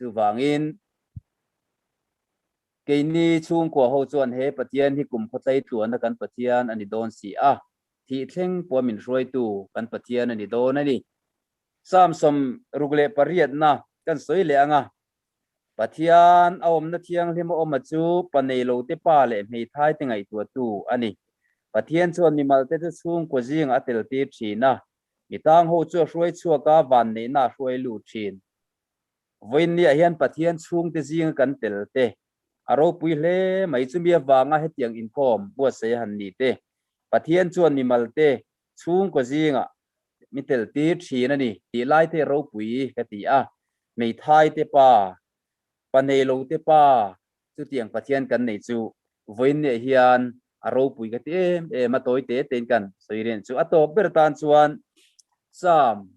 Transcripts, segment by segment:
Chuvangin keini chhungkua ho chuan he Pathian hi kum khawtlei tluana kan Pathian a ni dawn si a, thih thleng pawh min hruaitu kan Pathian a ni dawn a ni. Psalm 68na kan sawi leh ang a, Pathian a awmna thianghlim a awm a chu pa neilote pa leh hmeithai te ngaihtuahtu a ni. Pathian chuan mimalte chu chhungkua zingah a teltir thin a, mi tang ho chu a hruai chhuak a, vanneihna a hruai lut thin. Vawiinniah hian Pathian chhungte zinga kan tel te a ropui hle mai. Chumi avanga hetiang inkhawm buatsaih a han ni te, Pathian chuan mimalte chhungkua zingah mi tel tir thin a ni tih lai te ropui ka ti a, hmeithai te pa, pa nei lo te pa chutiang Pathian kan nei chu vawiinniah hian a ropui ka ti em em a, tawi te tein kan sawi reng chu. A tawp ber tan chuan Psalm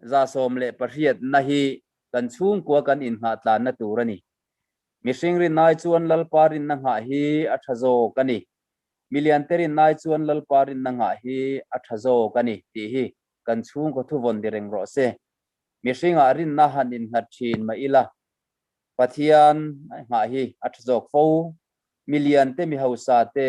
118 na hi kan chhungkua kan inngah tlanna tur a ni. Mihring rinai chuan Lalpa rinna nghah hi a tha zawk a ni. Miliante rinai chuan Lalpa rinna nghah hi a tha zawk a ni tih hi kan chhungkaw thuvawn ni reng rawh se. Mihringah rinna han innghat thin mah ila, Pathian nghah hi a tha zawk fo. Miliante, mi hausa te,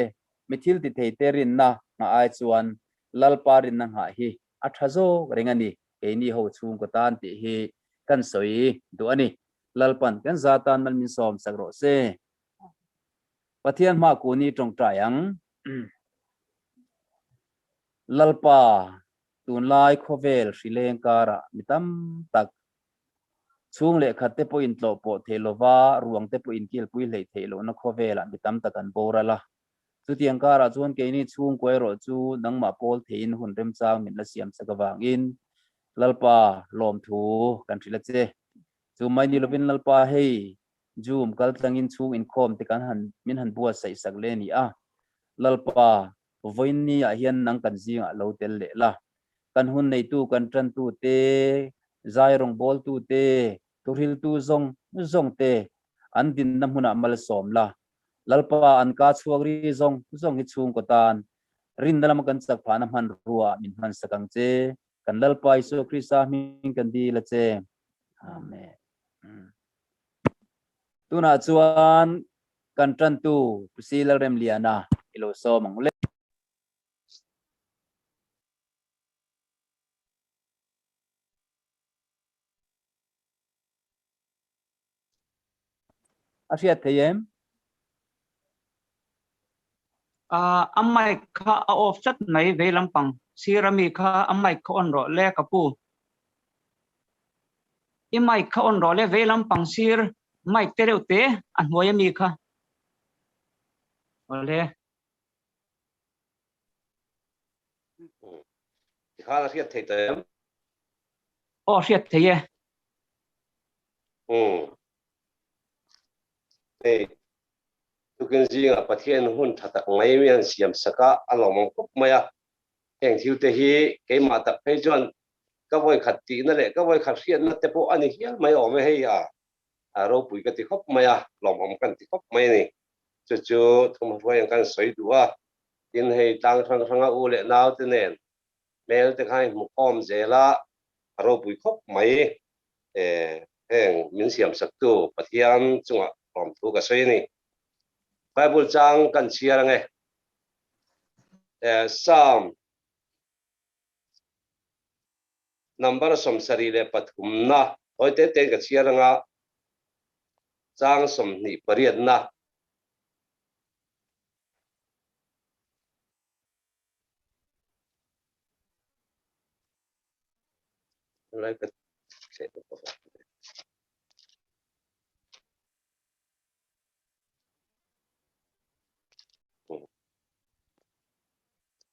mi thil ti thei te rinna nghah ai chuan Lalpa rinna nghah hi a tha zawk reng a ni, keini ho chhungkaw tan tih hi kan sawi duh a ni. Lalpan kan za tan mal min sawm sak rawh se. Pathian hma ku ni tawngtai ang. Lalpa, tunlai khawvel hrileng karah mi tam tak chhung leh khat te pawh in tlawh pawh theih lova, ruang te pawh in kilpui hleih theih lohna khawvelah mi tam tak an boral a. Chutiang karah chuan keini chhungkua erawh chu nangmah pawl theiin hun remchang min la siam sak avangin Lalpa lawmthu kan hrilh a che. Chu mai ni lovin Lalpa hei Zoom kal tlangin chhung inkhawm te kan han min han buatsaih sak le ni a. Lalpa, vawiinni ah hian nang kan zingah lo tel leh la. Kan hun neitu kan tantu te, zai rawngbawltu te, thuhriltu zawng zawng te an dinna hmunah malsawm la. Lalpa an ka chhuak ri zawng zawng hi chhungkaw tan rinna lama kan chak phahna hmanrua min hman sak ang che. Kan Lalpa Isua Krista hming kan dil a che. Amen. Tunah chuan kan tantu Pu Si Lalremliana i lo sawm ang le. A hriat thei em? A mic kha a off tlat mai vei lampang sir ami kha a mic kha on rawh le ka pu. I mic kha on rawh le vei lampang sir mic te reuh te a hnuai ami kha. Awle. Tikhan a hriat thei ta em? Aw hriat thei e. Umm. Hei, tukin zingah Pathian hun tha tak mai mi an siam sak a, a lawmawm khawp mai a. Heng thil te hi keimah tak phei chuan ka vawi khat tihna leh ka vawi khat hriatna te pawh a ni hial mai awm e hei a, a ropui ka ti khawp mai a, lawmawm kan ti khawp mai a ni. Chu chu thumhruai ang kan sawi duh a, tin hei tlang hrang hranga u leh nau te nen hmel te kha in hmukhawm zel a, a ropui khawp mai. Heng min siamsaktu Pathian chungah lawmthu ka sawi a ni. Bible chang kan chhiar ange. Psalm number 73 na hawi te tein ka chhiar anga chang 28 na.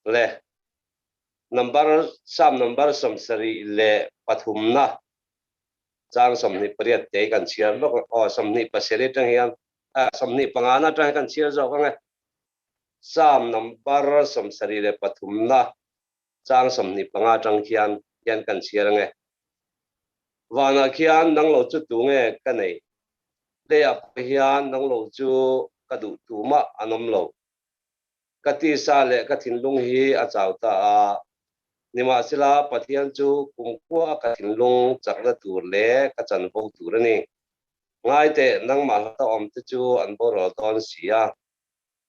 Le number Psalm number 73 na chang 28 te kan chhiar lawk aw 27 atang hian 25 na atang hian kan chhiar zawk ange Psalm number 73 na chang 25 atang khian hian kan chhiar ange. Vanah khian nang lo chu tu nge ka nei? Leiah pawh hian nang lo chu ka duh tu mah an awm lo. Ka tisa leh ka thinlung hi a chau ta a, nimahsela Pathian chu kumkhua ka thinlung chakna tur leh ka chanvo tur a ni. Ngai teh, nangmah hlata awm te chu an boral dawn si a,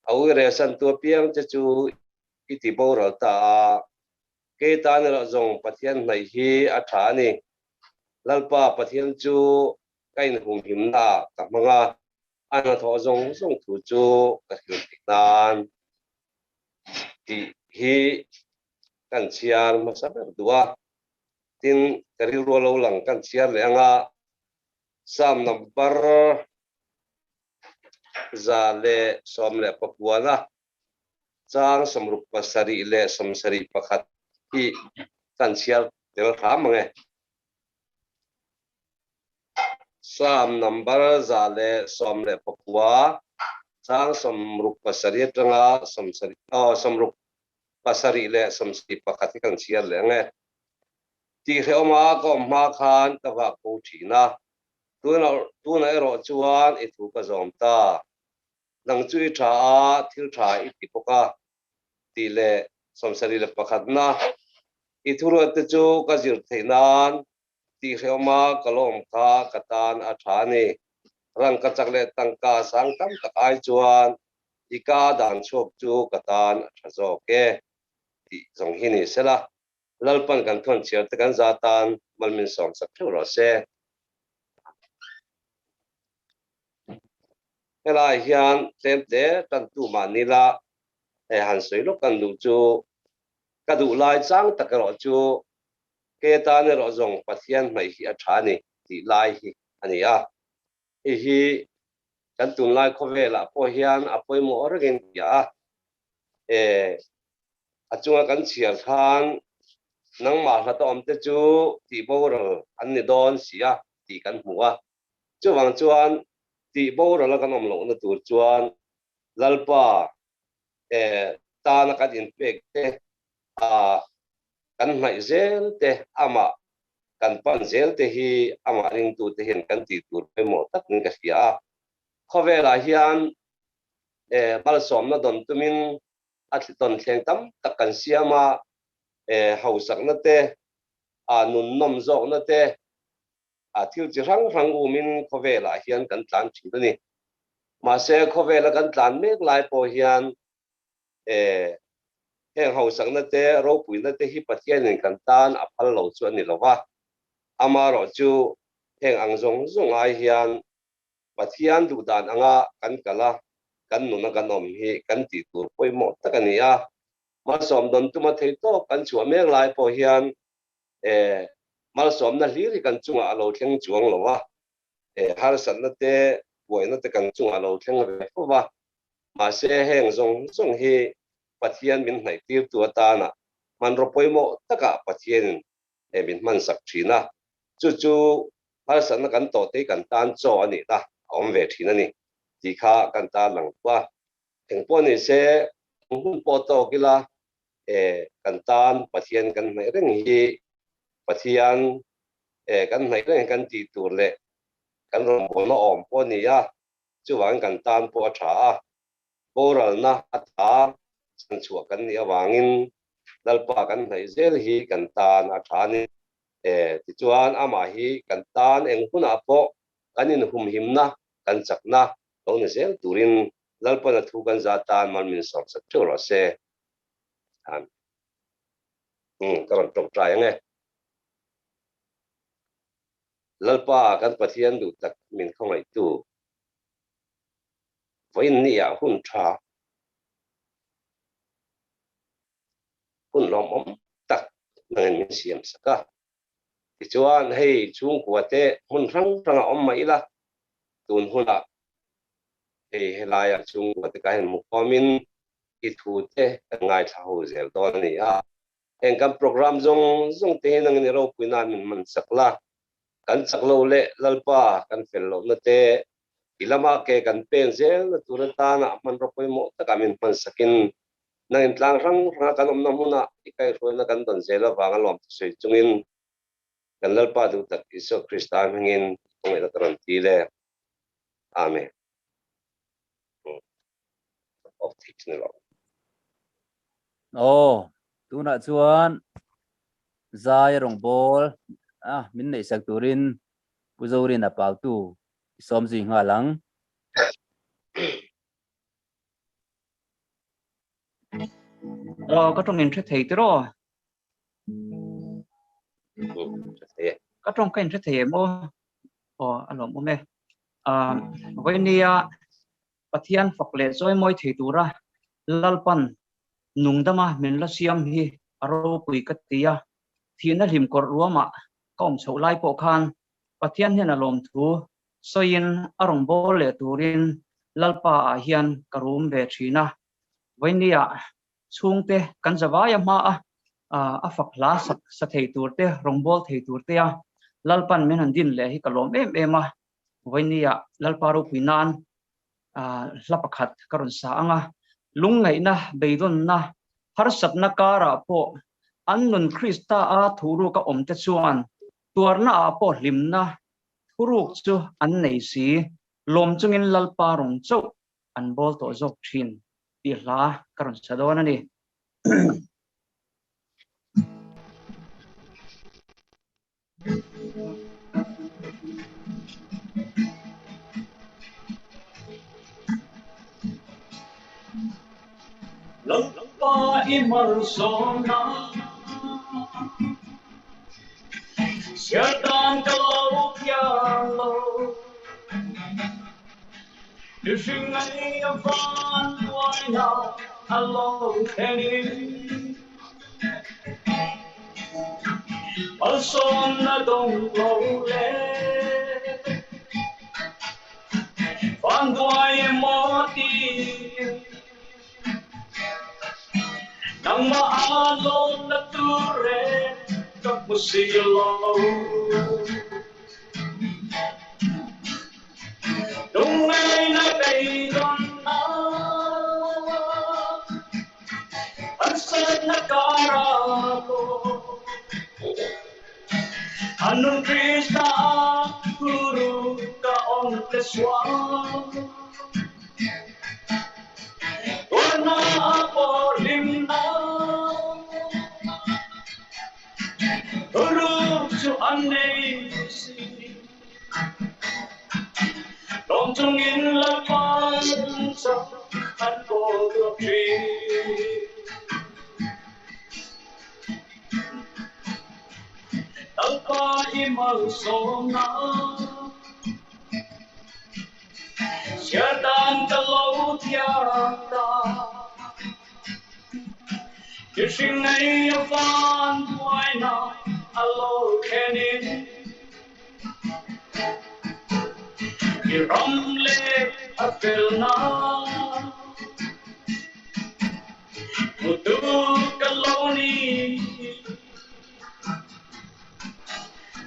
a ui rehsan tu apiang che chu i ti boral ta a, kei tan erawh zawng Pathian hnaih hi a tha a ni. Lalpa Pathian chu ka inhumhimna ah ka hmang a, a hnathawh zawng zawng thu chu ka hrilh theih nan tih hi kan chhiar hmasa ber duh a, tin ka rilru a lo lang kan chhiar leh ang a, Psalm number 119 a chang 67 leh 71 hi kan chhiar tel hram ang e. Psalm number 119 chang 67 atanga 70 aw 67 leh 71 hi kan chhiar leh ang e. Tihhrehawma ka awm hma khan ka vak bo thin a, tunah erawh chuan i thu ka zawm ta. Nang chu i tha a, thil tha i ti bawk a, tih leh 71na i thuruatte chu ka zir theih nan tihhrehawma ka lawm kha ka tan a tha a ni. Rangka chak leh tangka sang tam tak ai chuan i ka dan chhuak chu ka tan a tha zawk e, tih zawng hi ni sela. Lalpan kan thawn chhiar te kan za tan malmin sawm sak theuh rawh se. Helai hian tlem te tantu mah ni la he han sawi lawk kan duh chu ka duh lai chang tak erawh chu ke tan erawh zawng Pathian hnaih hi a tha a ni tih lai hi a ni a. Hei hi kan tunlai khawvelah pawh hian a pawimawh rengin tia a. E a chunga kan chhiar khan nangmah hlata awmte chu tih boral an ni dawn si a tih kan hmu a. Chuvang chuan tih boral a kan awm lohna tur chuan Lalpa e tana kan inpek te a kan hnaih zel te amah kan pan zel te hi amah ringtute hian kan tih tur pawimawh tak in ka hria a. Khawvelah hian e malsawmna dawn tumin a thli tawn thleng tam tak kan siam a, e hausakna te, a nunnawm zawkna te, a thil chi hrang hrang umin khawvelah hian kan tlan thin a ni. Mahse khawvela kan tlan mek lai pawh hian e heng hausakna te, ropuina te hi Pathianin kan tan a phal lo chu a ni lo va. Amaherawhchu heng ang zawng zawng ai hian Pathian duh dan anga kan kal a, kan nuna kan awm hi kan tih tur pawimawh tak a ni a. Malsawm dawn tuma thei tawk kan chhuah mek lai pawh hian e malsawmna hlir hi kan chungah a lo thleng chuang lo a, e harsatna te, buaina te kan chungah a lo thleng ve fo va. Mahse heng zawng zawng hi Pathian min hnaihtirtu atana hmanraw pawimawh takah Pathianin e min hmansak thin a, chu chu harsatna kan tawh te hi kan tan chaw a nih ta a awm ve thin a ni tih kha kan tan lang duh a. Engpawh ni se eng hun pawh tawk ila e kan tan Pathian kan hnaih reng hi Pathian e kan hnaih reng kan tih tur leh kan rawngbawlna awm pawh a ni a, chuvangin kan tan pawh a tha a, boralna a ta chhanchhuah kan nih avangin Lalpa kan hnaih zel hi kan tan a tha a ni. E, tichuan amah hi kan tan eng hunah pawh kan inhumhimna, kan chakna lo ni zel turin Lalpana thu kan za tan mal min sawmsak theuh rawh se. Amen. Umm, ka rawn tawngtai ang e. Lalpa kan Pathian duh tak min khawngaihtu, vawiin ni ah hun tha, hun lawmawm tak nangin min siam sak a. Tichuan hei chhungkua te hmun hrang hrang a awm mai ila, tun hunah hei helaiah chhungkua te ka han hmu khawmin i thu te kan ngaithla ho zel dawn a ni a. Heng kan program zawng zawng te hi nangin i ropui nan min man chak la, kan chak lo leh Lalpa kan fel lohna te i lama ke kan pen zelna tur atana hmanraw pawimawh takah min hman sakin Nang in tlang hrang hranga kan awmna hmunah i kaihhruaina kan dawn zel avanga lawm chu sawi chungin kan Lalpa duh tak Isua Krista hmingin khawngaihna ka rawn ti le. Amen. Off thei chu ni lo. Aw, tunah chuan zai rawngbawl a min neihsak turin Pu Zorina Pautu. I sawm zui nghal ang. Aw ka tawng in hre thei tiraw? Ka tawng ka in hre thei em aw? Aw a lawmawm e. Vawinia Pathian fak leh chawimawi thei tura Lalpan nungdama min la siam hi a ropui ka ti a, thihna hlim kawrh ruamah ka awm chhoh lai pawh khan Pathian hian a lawmthu sawiin a rawn bawl leh turin Lalpa ah hian ka rum ve thin a. Vawinia chhungte kan zavaia hma a a fak hla sak sa thei tur te, rawngbâwl thei tur te a Lalpan min han din leh hi ka lawm em em a. Vawinia Lalpa ropui nan hla pakhat ka rawn sa ang a, lungngaihna, beidawnna, harsatna karah pawh an nun Krista a thuruka awmte chuan tuarna ah pawh hlimna thuruk chu an nei si, lawm chungin Lalpa rawn chauh an bawl tawh zawk thin tih hla ka rawn sa dawn a ni. Lalpa i malsawmna Siartan ka lo thiam lo Mihring ai a van buaina a lo thlenin Malsawmna dawng lo le Van buai emaw tiin Nangmah a lawmna tur e ka hmu si lo. Lungngaihna beidawnna harsatna karah pawh A nun Krista guru ka awm te chuan Tuarna a pawh hlimna Thuruk chu an nei si Lawm chungin Lalpa chak an kawl duak thin. Lalpa i malsawmna Chhiar dan ka lo thiam ta Mihring nei a van buaina a lo thlenin I ram leh a felna Hmutu ka lo ni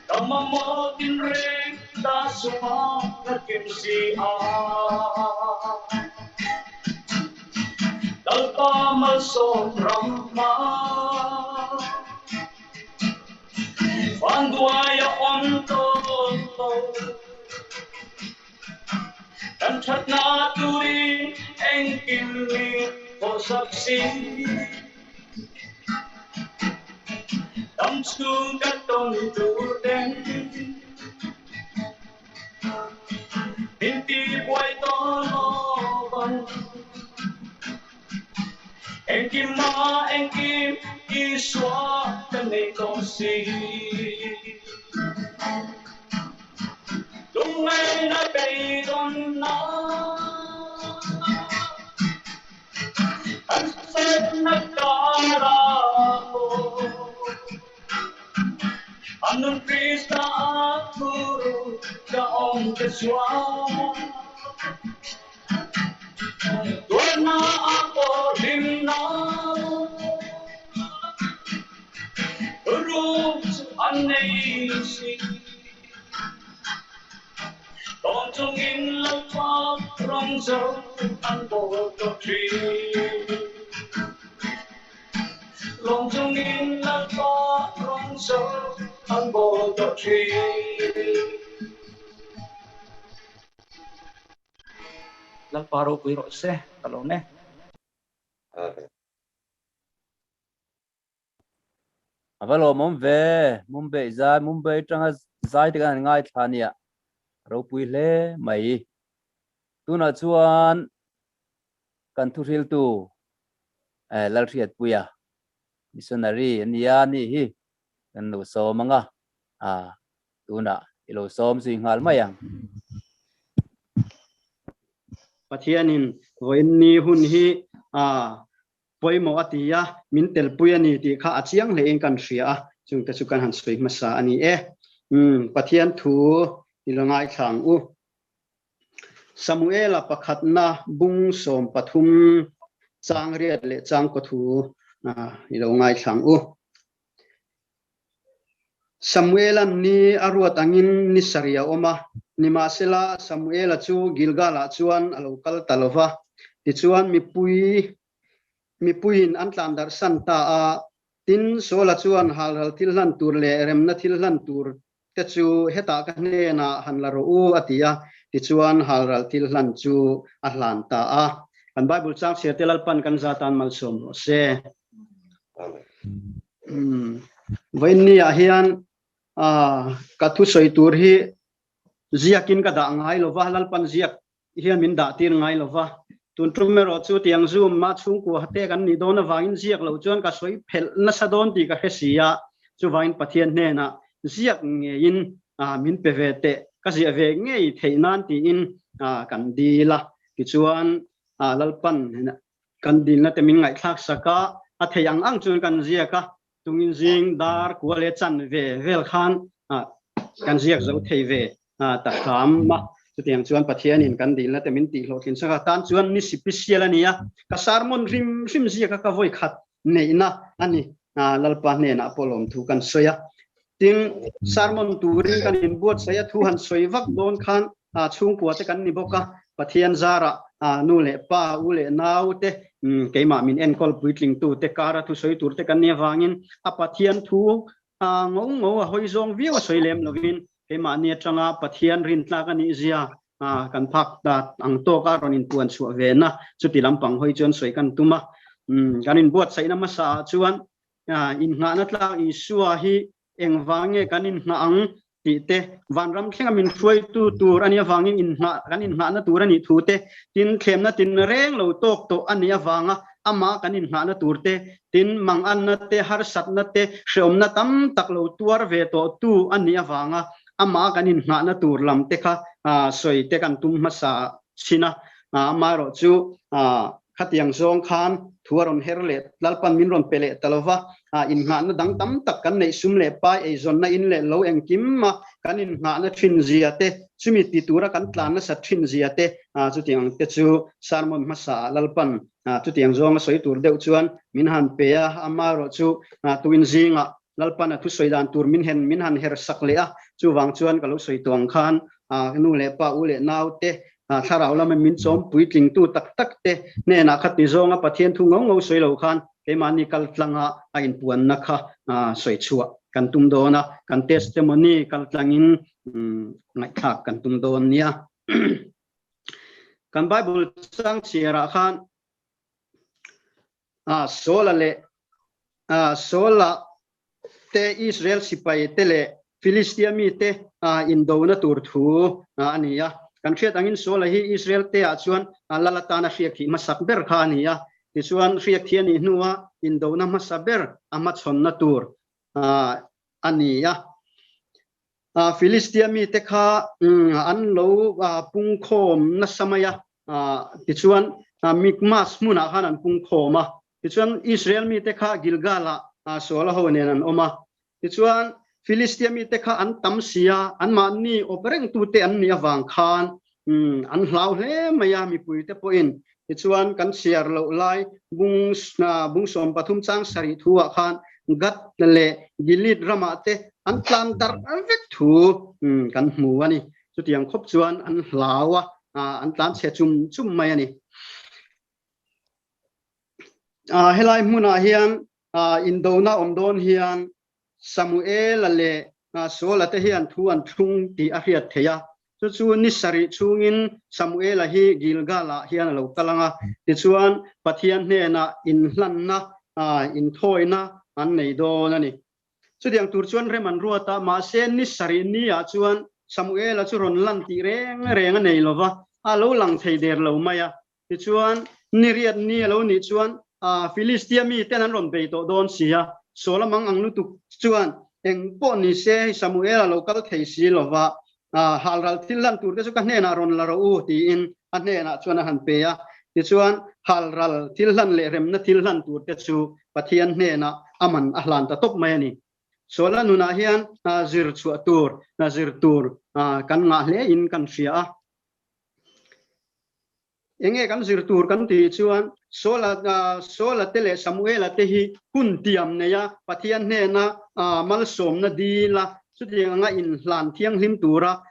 Ka mamawh tinreng ta suma ka kim si a Lalpa malsawm ramma Vanduai a awm tawh lo Kan thatna turin engkim mi thawhsak si. Dam chhung ka tawn tur ten min ti buai tawh lo vang. Engkim ah engkim Isua ka nei tawh si. Lungngaihna beidawnna Harsatna karah pawh A nun Krista a thuruk ka awm te chuan Tuarna a pawh hlimna Thuruk chu a nei si. Tawn chungin Lalpa rawng zo an bawl tawh thin. Lawm chungin Lalpa rawng zo an bawl tawh thin. Lalpa ropui rawh se, ka lawm e. Amen. A va lawmawm ve, Mumbai zai, Mumbai atanga zai te kan han ngaithla ania. Ropui hle mai. Tunah chuan kan thuhriltu Lalhriatpuia missionary a nia nih hi kan lo sawm ang a, tunah i lo sawm zui nghal mai ang. Pathianin vawiin ni hun hi pawimawh a ti a, min telpui a ni tih kha a chiang hlein kan hria a, chungte chu kan han sawi hmasa a ni e. Pathian thu i la ngaithla ang u. Samuela pakhatna bung 13 chang riat leh chang kaw thu i lo ngaithla ang u. Samuela'n ni a ruat angin ni sarih a awm a, nimahsela Samuela chu Gilgal-ah chuan a lo kal ta lo va. Tichuan mipui mipuiin an tlan darh san ta a. Tin, Saula chuan halral thil hlan tur leh remna thil hlan tur te chu hetah ka hnenah han la rawh u, a ti a. Tichuan halral thil hlan chu a hlan ta a. Kan Bible chang chhiar te Lalpan kan za tan malsawm rawh se. Amen. Vawiinni ah hian ka thusawi tur hi ziakin ka dah ngai lova, Lalpan ziak hian min dah tir ngai lova. Tun tum erawh chu tiang zoom ma chhungkua te kan nih dawn avangin ziak loh chuan ka sawi phelh nasa dawn tih ka hre si a, chuvangin Pathian hnenah ziak ngeiin min pe ve teh, ka ziah ve ngei theih nan tiin kan dil a. Tichuan Lalpan Kan dilna te min ngaihthlak sak a, a thei ang ang chuan kan ziak a, tungin zing dar kua leh chan ve vel khan kan ziak zo thei ve ta hram a. Chutiang chuan Pathianin kan dilna te min tihhlawhtlin sak a, tan chuan ni sipisial a ni a, ka sermon hrim hrim ziak a ka vawi khat neihna a ni. Lalpa hnenah pawh lawmthu kan sawi a. Tin, sermon turin kan inbuatsaih a, thu han sawi vak dawn khan chhungkua te kan ni bawk a, Pathian zarah nu leh pa, u leh nau te, keimah min enkawl puitlingtu te kara thu sawi tur te kan nih avangin a Pathian thu ngo ngo a hawi zawng viau a sawi lem lovin keimahni atanga Pathian rintlak a nih zia kan phak ang tawka rawn inpuan chhuah ve na chuti lampang hawi chuan sawi kan tum a. Kan inbuatsaihna hmasa ah chuan Innghahna tlak Isua hi engvang nge kan innghah ang tih te, vanram thlenga min hruaitu tur a nih avangin innghah kan innghahna tur a nih thu te, tin thlemna tin reng lo tawk tawh a nih avanga amah kan innghahna tur te, tin manganna te, harsatna te, hreawmna tam tak lo tuar ve tawhtu a nih avanga amah kan innghahna tur lam te kha sawi te kan tum hmasa thin a. Amaherawhchu Khatiang zawng khan thu a rawn her leh Lalpan min rawn pe leh ta lo va, innghahna dang tam tak kan neih sum leh pai eizawnna in leh lo engkim a kan innghahna thin zia te, chumi ti tura kan tlan nasat thin zia te, chutiang ang te chu sermon hmasa ah Lalpan chutiang zawng a sawi tur deuh chuan min han pe a, amaherawhchu tuin zingah Lalpan a thusawi dan tur min hen min han her sak leh a, chuvang chuan ka lo sawi tawh ang khan nu leh pa, u leh nau te, thlarau lama min chawm puitlingtu tak tak te hnenah kha ti zawnga Pathian thu ngau ngau sawi lo khan keimahni kal tlanga a inpuanna kha sawi chhuah kan tum dawn a, kan testimony kal tlangin ngaihthlak kan tum dawn nia. Kan Bible chang chhiarah khan Saula leh Saula te Israel sipai te leh Filistia mite indona tur thu a ni a. Kan hriat angin Saula hi Israel te ah chuan lal atana hriak thih hmasak ber kha a ni a. Tichuan hriak thih a nih hnua indona hmasa ber a hmachhawnna tur a ni a. Filistia mite kha an lo pungkhawm nasa mai a. Tichuan Mikmas hmunah khan an pungkhawm a. Tichuan Israel mite kha Gilgal-ah Saula ho nen an awm a. Tichuan Filistia mite kha an tam si a, anmahni awp rengtute an nih avang khan an hlau hle mai a mipuite pawhin. Tichuan kan chhiar loh lai bung bung 13 chang sarih thu-ah khan Gath leh Gilead ramah te an tlan darh vek thu kan hmu a ni. Chutiang khawp chuan an hlau a, an tlan chhe chum chum mai a ni. Helai hmunah hian indona awm dawn hian Samuela leh Saula te hian thu an thlung tih a hriat theih a. Chu chu ni sarih chhungin Samuela hi Gilgal-ah hian a lo kal ang a, tichuan Pathian hnenah inhlanna, inthawina an nei dawn a ni. Chutiang tur chuan rem an ruat a, mahse ni sarih ni ah chuan. Samuela chu rawn lan tih reng reng a nei lo va, a lo lang thei der lo mai a. Tichuan, ni riat ni a lo nih chuan Filistia miten an rawn bei tawh dawn si a, Saula mang ang lutuk chuan eng pawh ni se hei Samuela lo kal thei si lo va, halral thil hlan turte chu ka hnenah rawn la rawh u tiin a hnenah chuan a han pe a. Tichuan, halral thil hlan leh remna thil hlan turte chu Pathian hnenah a man a hlan ta tawp mai a ni. Saula nunah hian zir chhuah tur, zir tur kan ngah hle in kan hria a. Enge kan zir tur kan tih chuan Saula Saula te leh Samuela te hi hun tiam nei a, Pathian hnena malsawmna dil a, chutiang anga inhlan thianghlim tura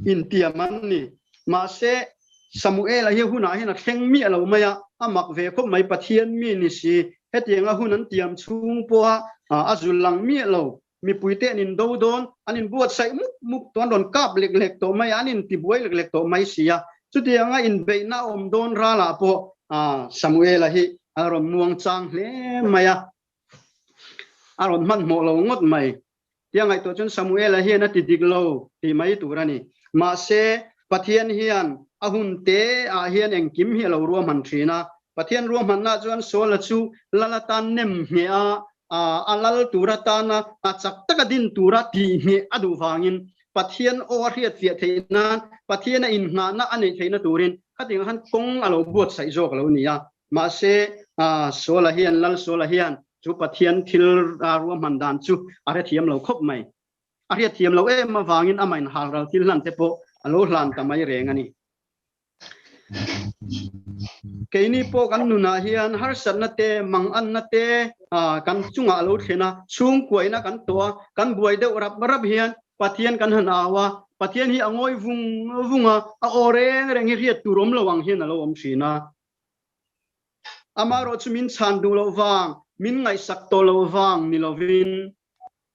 intiam an ni. Mahse, Samuela hi hunah hian a thleng miah lo mai a, a mak ve khawp mai, Pathian mi ni si, hetianga hun an tiam chhung pawha a zul lang miah lo. Mipuite an indo dawn, an inbuatsaih mup mup tawh, an rawn kap lek lek tawh mai a, an intibuai lek lek tawh mai si a. Chutianga inbeihna a awm dawn ralah pawh Samuela hi a rawn muang chang hle mai a, a rawn hmanhmawh lo ngawt mai. Tia ngaihtuah chuan Samuela hian a ti dik lo tih mai tur a ni. Mahse, Pathian hian a hun te ah hian engkim hi a lo ruahman thin a. Pathian ruahmanna chuan Saula chu lal atan nem ngheh a, a lal tur atana chak taka din tura tih ngheh a duh vangin Pathian aw a hriatfiah theih nan, Pathian a inngahna a neih theihna turin khatiang khan kawng a lo buatsaih zawk a lo ni a. Mahse, Saula hian, Lal Saula hian chu Pathian thil ruahman dan chu a hrethiam lo khawp mai. A hriatthiam lo em avangin amah inhalral thil hlan te pawh a lo hlan ta mai reng a ni. Keini pawh kan nunah hian harsatna te, manganna te kan chungah a lo thlen a, chhungkuaina kan tawh a, kan buai deuh rap rap hian Pathian kan han au a, Pathian hi a ngawi vung vung a, a aw reng reng hi hriat tur awm lo ang hian a lo awm thin a. Amaherawh chu min chhan duh loh vang, min ngaihsak tawh loh vang ni lovin,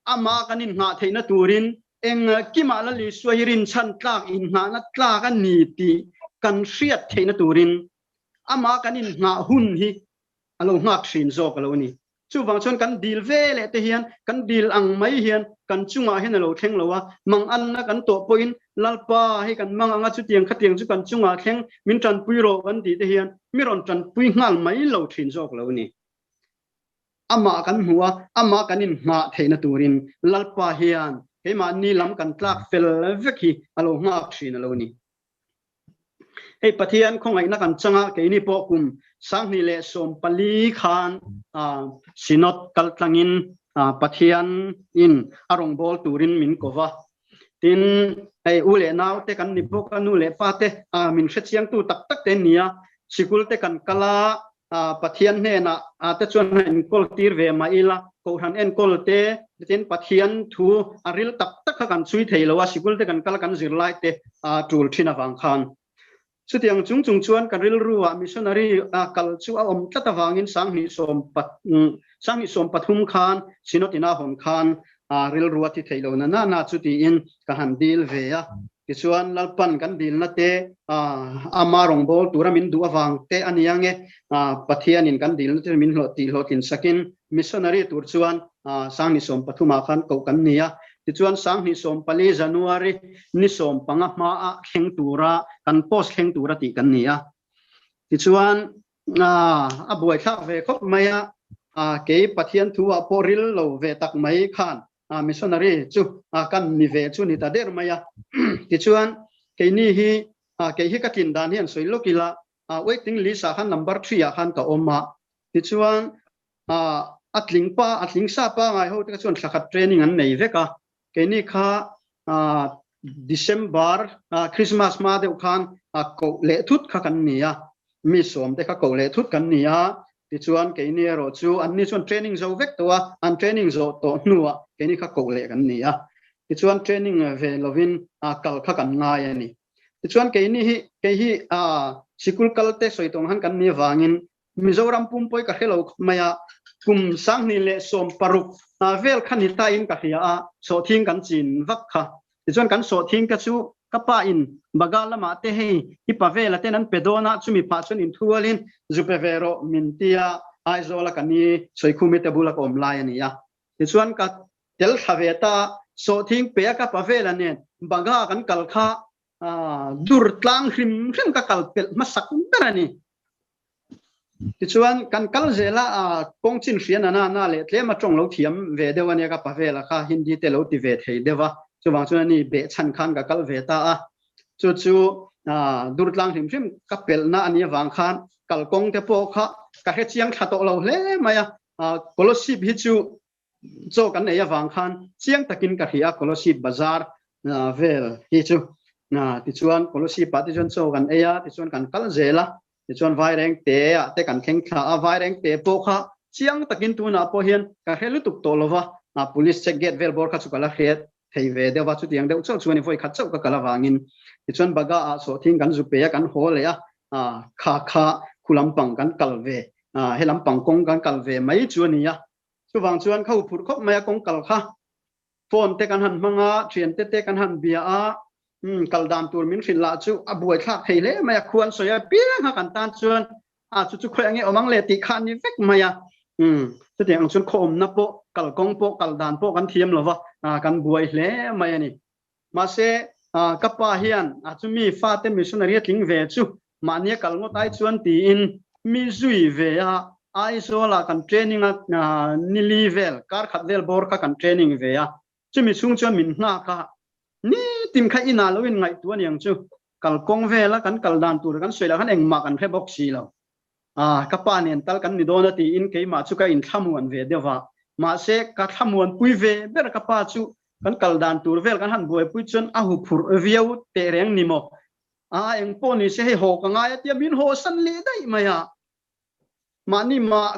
Amah kan inngah theihna turin eng kimah Lal Isua hi rinchhan tlak inngahna tlak a ni tih kan hriat theihna turin amah kan inngah hun hi a lo nghak thin zawk a lo ni. Chuvang chuan kan dil ve leh te hian kan dil ang mai hian kan chungah hian a lo thleng lo a, manganna kan tawh pawhin Lalpa hei kan mang anga chutiang khatiang chu kan chungah thleng min tanpui rawh kan tih te hian mi rawn tanpui nghal mai lo thin zawk a lo ni. Amah kan hmu a, amah kan inhngah theihna turin Lalpa hian keimahni lam kan tlak fel vek hi a lo nghak thin a lo ni. Hei Pathian khawngaihna kan chang a, keini pawh kum 2014 khan Synod kal tlangin Pathian in a rawngbâwl turin min ko va. Tin, hei u leh nau te kan ni bawk a, nu leh pa te min hrechiangtu tak tak te an ni a, sikul te kan kal a, Pathian hnenah te chuan han enkawl tir ve mah ila, Kohhran enkawl te tin Pathian thu a ril tak tak kha kan chhui thei lo a, sikul te kan kal a kan zirlai te tul thin avang khan. Chutiang chung chung chuan ka rilru ah missionary kal chu a awm tlat avangin 2013 khan Synod ina hawn khan rilru a thi thei lo na na na chu tiin ka han dil ve a. Tichuan Lalpan kan dilna te ama rawngbâwl tura min duh avang te a nia nge Pathianin kan dilna te min hlawh tih hlawhtlin sakin missionary tur chuan 2013 ah khan koh kan ni a. Tichuan 2014 January ni 15 hmaah thleng tura kan post thleng tura tih kan ni a. Tichuan a buaithlak ve khawp mai a, kei Pathian thu ah pawh ril lo ve tak mai khan missionary chu kan ni ve chu ni ta der mai a. Tichuan keini hi kei hi ka tlin dan hi an sawi lawk ila waiting list ah khan number 3 ah khan ka awm a. Tichuan a tling pa a tling sa pa ngai ho te kha chuan thlakhat training an nei vek a. Keini kha December Christmas hma deuh khan koh leh thut kha kan ni a, mi sawm te kha koh leh thut kan ni a. Tichuan keini erawh chu anni chuan training zo vek tawh a, an training zawh tawh hnuah keini kha koh leh kan ni a. Tichuan training ve lovin kal kha kan ngai a ni. Tichuan keini hi kei hi sikul kal te sawi tawng han kan ni avangin Mizoram pumpui ka hre lo khawp mai a, kum 2016 vel kha ni tain ka hria a, sawhthing kan chin vak kha. Tichuan kan sawhthing te chu ka pa in Baga lamah te hei i pa vela ten an pe dawn a, chumi phah chuan inthualin zu pe ve rawh min tia Aizawl a ka ni Sawikhumi te bula ka awm lai a ni a. Tichuan ka tel thla ve ta a, Sawhthing pe a ka pa vela nen Bagha kan kal kha dur tlang hrim hrim ka kal pelh hmasak ber a ni. Tichuan kan kal zel a, kawng chin hrian a na na leh tlem a tawng lo thiam ve deuh a nia ka pa vela kha Hindi te lo ti ve thei deuh a, chuvang chuan ani behchhan khan ka kal ve ta a. Chu chu dur tlang hrim hrim ka pelhna a nih avang khan kalkawng te pawh kha ka hre chiang thla tawh lo hle mai a. Kolosip hi chu chaw kan ei avang khan chiang takin ka hria a, Kolosip bazar vel hi chu. Tichuan Kolosip ah te chuan chaw kan ei a, tichuan kan kal zel a, tichuan Vairengte ah te kan thleng thla a, Vairengte pawh kha chiang takin tunah pawh hian ka hre lutuk tawh lo va, Police check gate vel bawr kha chu ka la hre thei ve deuh a, chutiang deuh chauh chuan i vawi khat chauh ka kal avangin tichuan Baga ah sawhthing kan zu pe a, kan haw leh a, kha kha khu lampang kan kal ve, he lampang kawng kan kal ve mai chu a ni a. Chuvang chuan kha huphurh khawp mai a kawng kal kha phone te kan han hmang a, thiante te kan han bia a, umm kal dan tur min hrilh lah chu a buai thlak thei hle mai a, khuan sawi a piang a kan tan chuan a chu chu khawi ange awm ang le tih kha a ni vek mai a, umm chutiang ang chuan khawawmna pawh kal kawng pawh kal dan pawh kan thiam lo va, kan buai hle mai a ni. Mahse ka pa hian a chumi fate missionary a tling ve chu mahnia kal ngawt ai chuan tiin mi zui ve a, Aizawl ah kan training a nili vel kar khat vel bawr kha kan training ve a, chumi chhung chuan min nghak a, nitin kha inah lo in ngaihtuah aniang chu kalkawng vela kan kal dan tur kan sawi lah khan engmah kan hre bawk si lo. Ka pa nen tal kan ni dawn a tiin keimah chu ka inthlamuan ve deuh a, mahse ka thlamuan pui ve ber ka pa chu kan kal dan tur vel kan han buaipui chuan a hu phurh viau teh reng ni maw? Eng pawh ni se hei haw ka ngai a tia min haw san leh daih mai a, mahni mah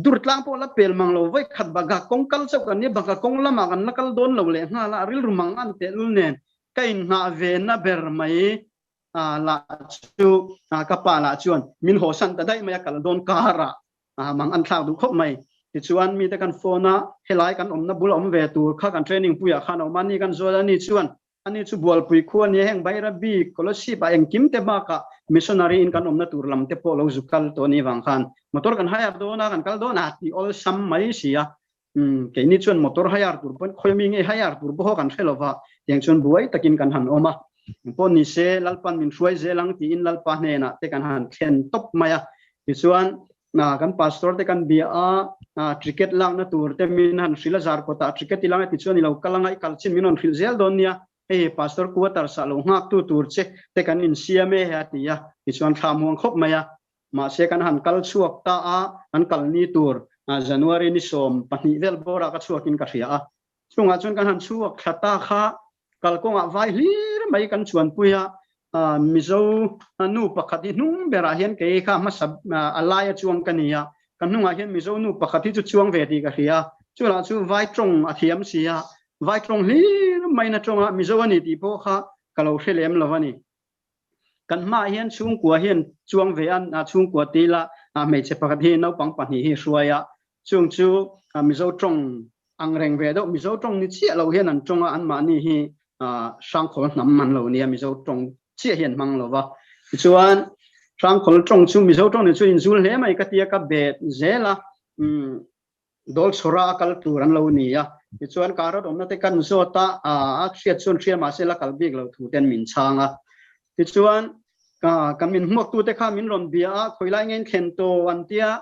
dur tlang pawh la pel mang lo vawi khat bakah kawng kal chauh kan nia bakah kawng lamah kan la kal dawn lo leh nghal a, rilru mang an tehlul nen ka inngah ve na ber mai. Lah chu ka pa lah chuan min haw san ta daih mai a, kal dawn kar ah mang an thlak duh khawp mai. Tichuan mite kan phone a, helai kan awmna bul a awm ve tur kha kan training puiah khan a awm a, ni kan zual a ni chuan ani chu Bualpui khua nia heng Bairabi Kolosip ah engkim te bakah missionary in kan awmna tur lam te pawh lo zuk kal tawh a nih vang khan motor kan hire dawn a, kan kal dawn a ti awlsam mai si a. Keini chuan motor hire tur pawn khawi mi nge hire tur pawh kan hre lova, tiang chuan buai takin kan han awm a. Engpawh ni se Lalpan min hruai zel ang tiin Lalpa hnenah te kan han thlen tawp mai a. Tichuan kan pastor te kan bia a, ticket lakna tur te min han hrilh a, zarkawtah ticket i lang e tichuan i lo kal anga i kal chin min rawn hrilh zel dawn nia, hei pastor quarters ah lo nghaktu tur che te kan insiam e a ti a, tichuan thla muang khawp mai a. Mahse kan han kal chhuak ta a, kan kal ni tur January ni 12 vel bawrah ka chhuakin ka hria a. Chungah chuan kan han chhuak thla ta kha kalkawngah vai hlir mai kan chuanpui a, Mizo nu pakhat hi hnung berah hian kei kha hmasa a laia chuang ka ni a, ka hnungah hian Mizo nu pakhat hi chu chuang ve tih ka hria a, chulah chu vai tawng a thiam si a, vai tawng hlir maina tawnga Mizo a ni tih pawh kha ka lo hre lem lo a ni. Kan hmaah hian chhungkua hian chuang ve a, chhungkua ti ila hmeichhe pakhat hi naupang pahnih hi hruai a, chung chu Mizo tawng ang reng ve deuh, Mizo tawng ni chiah lo hian an tawng a, anmahni hi Hrangkhawl hnam an lo nia, Mizo tawng chiah hi an hmang lo va. Tichuan Hrangkhawl tawng chu Mizo tawng ni chu inzul hle mai ka tia ka bet zel a, Dawl chhawra a kal tur an lo ni a, tichuan Karot awmna te kan zawt a, a hriat chuan hria mahse la kal bik lo thu ten min chhang a. Tichuan ka min hmuaktu te kha min rawn bia a, khawilai nge in thlen tawh an tia,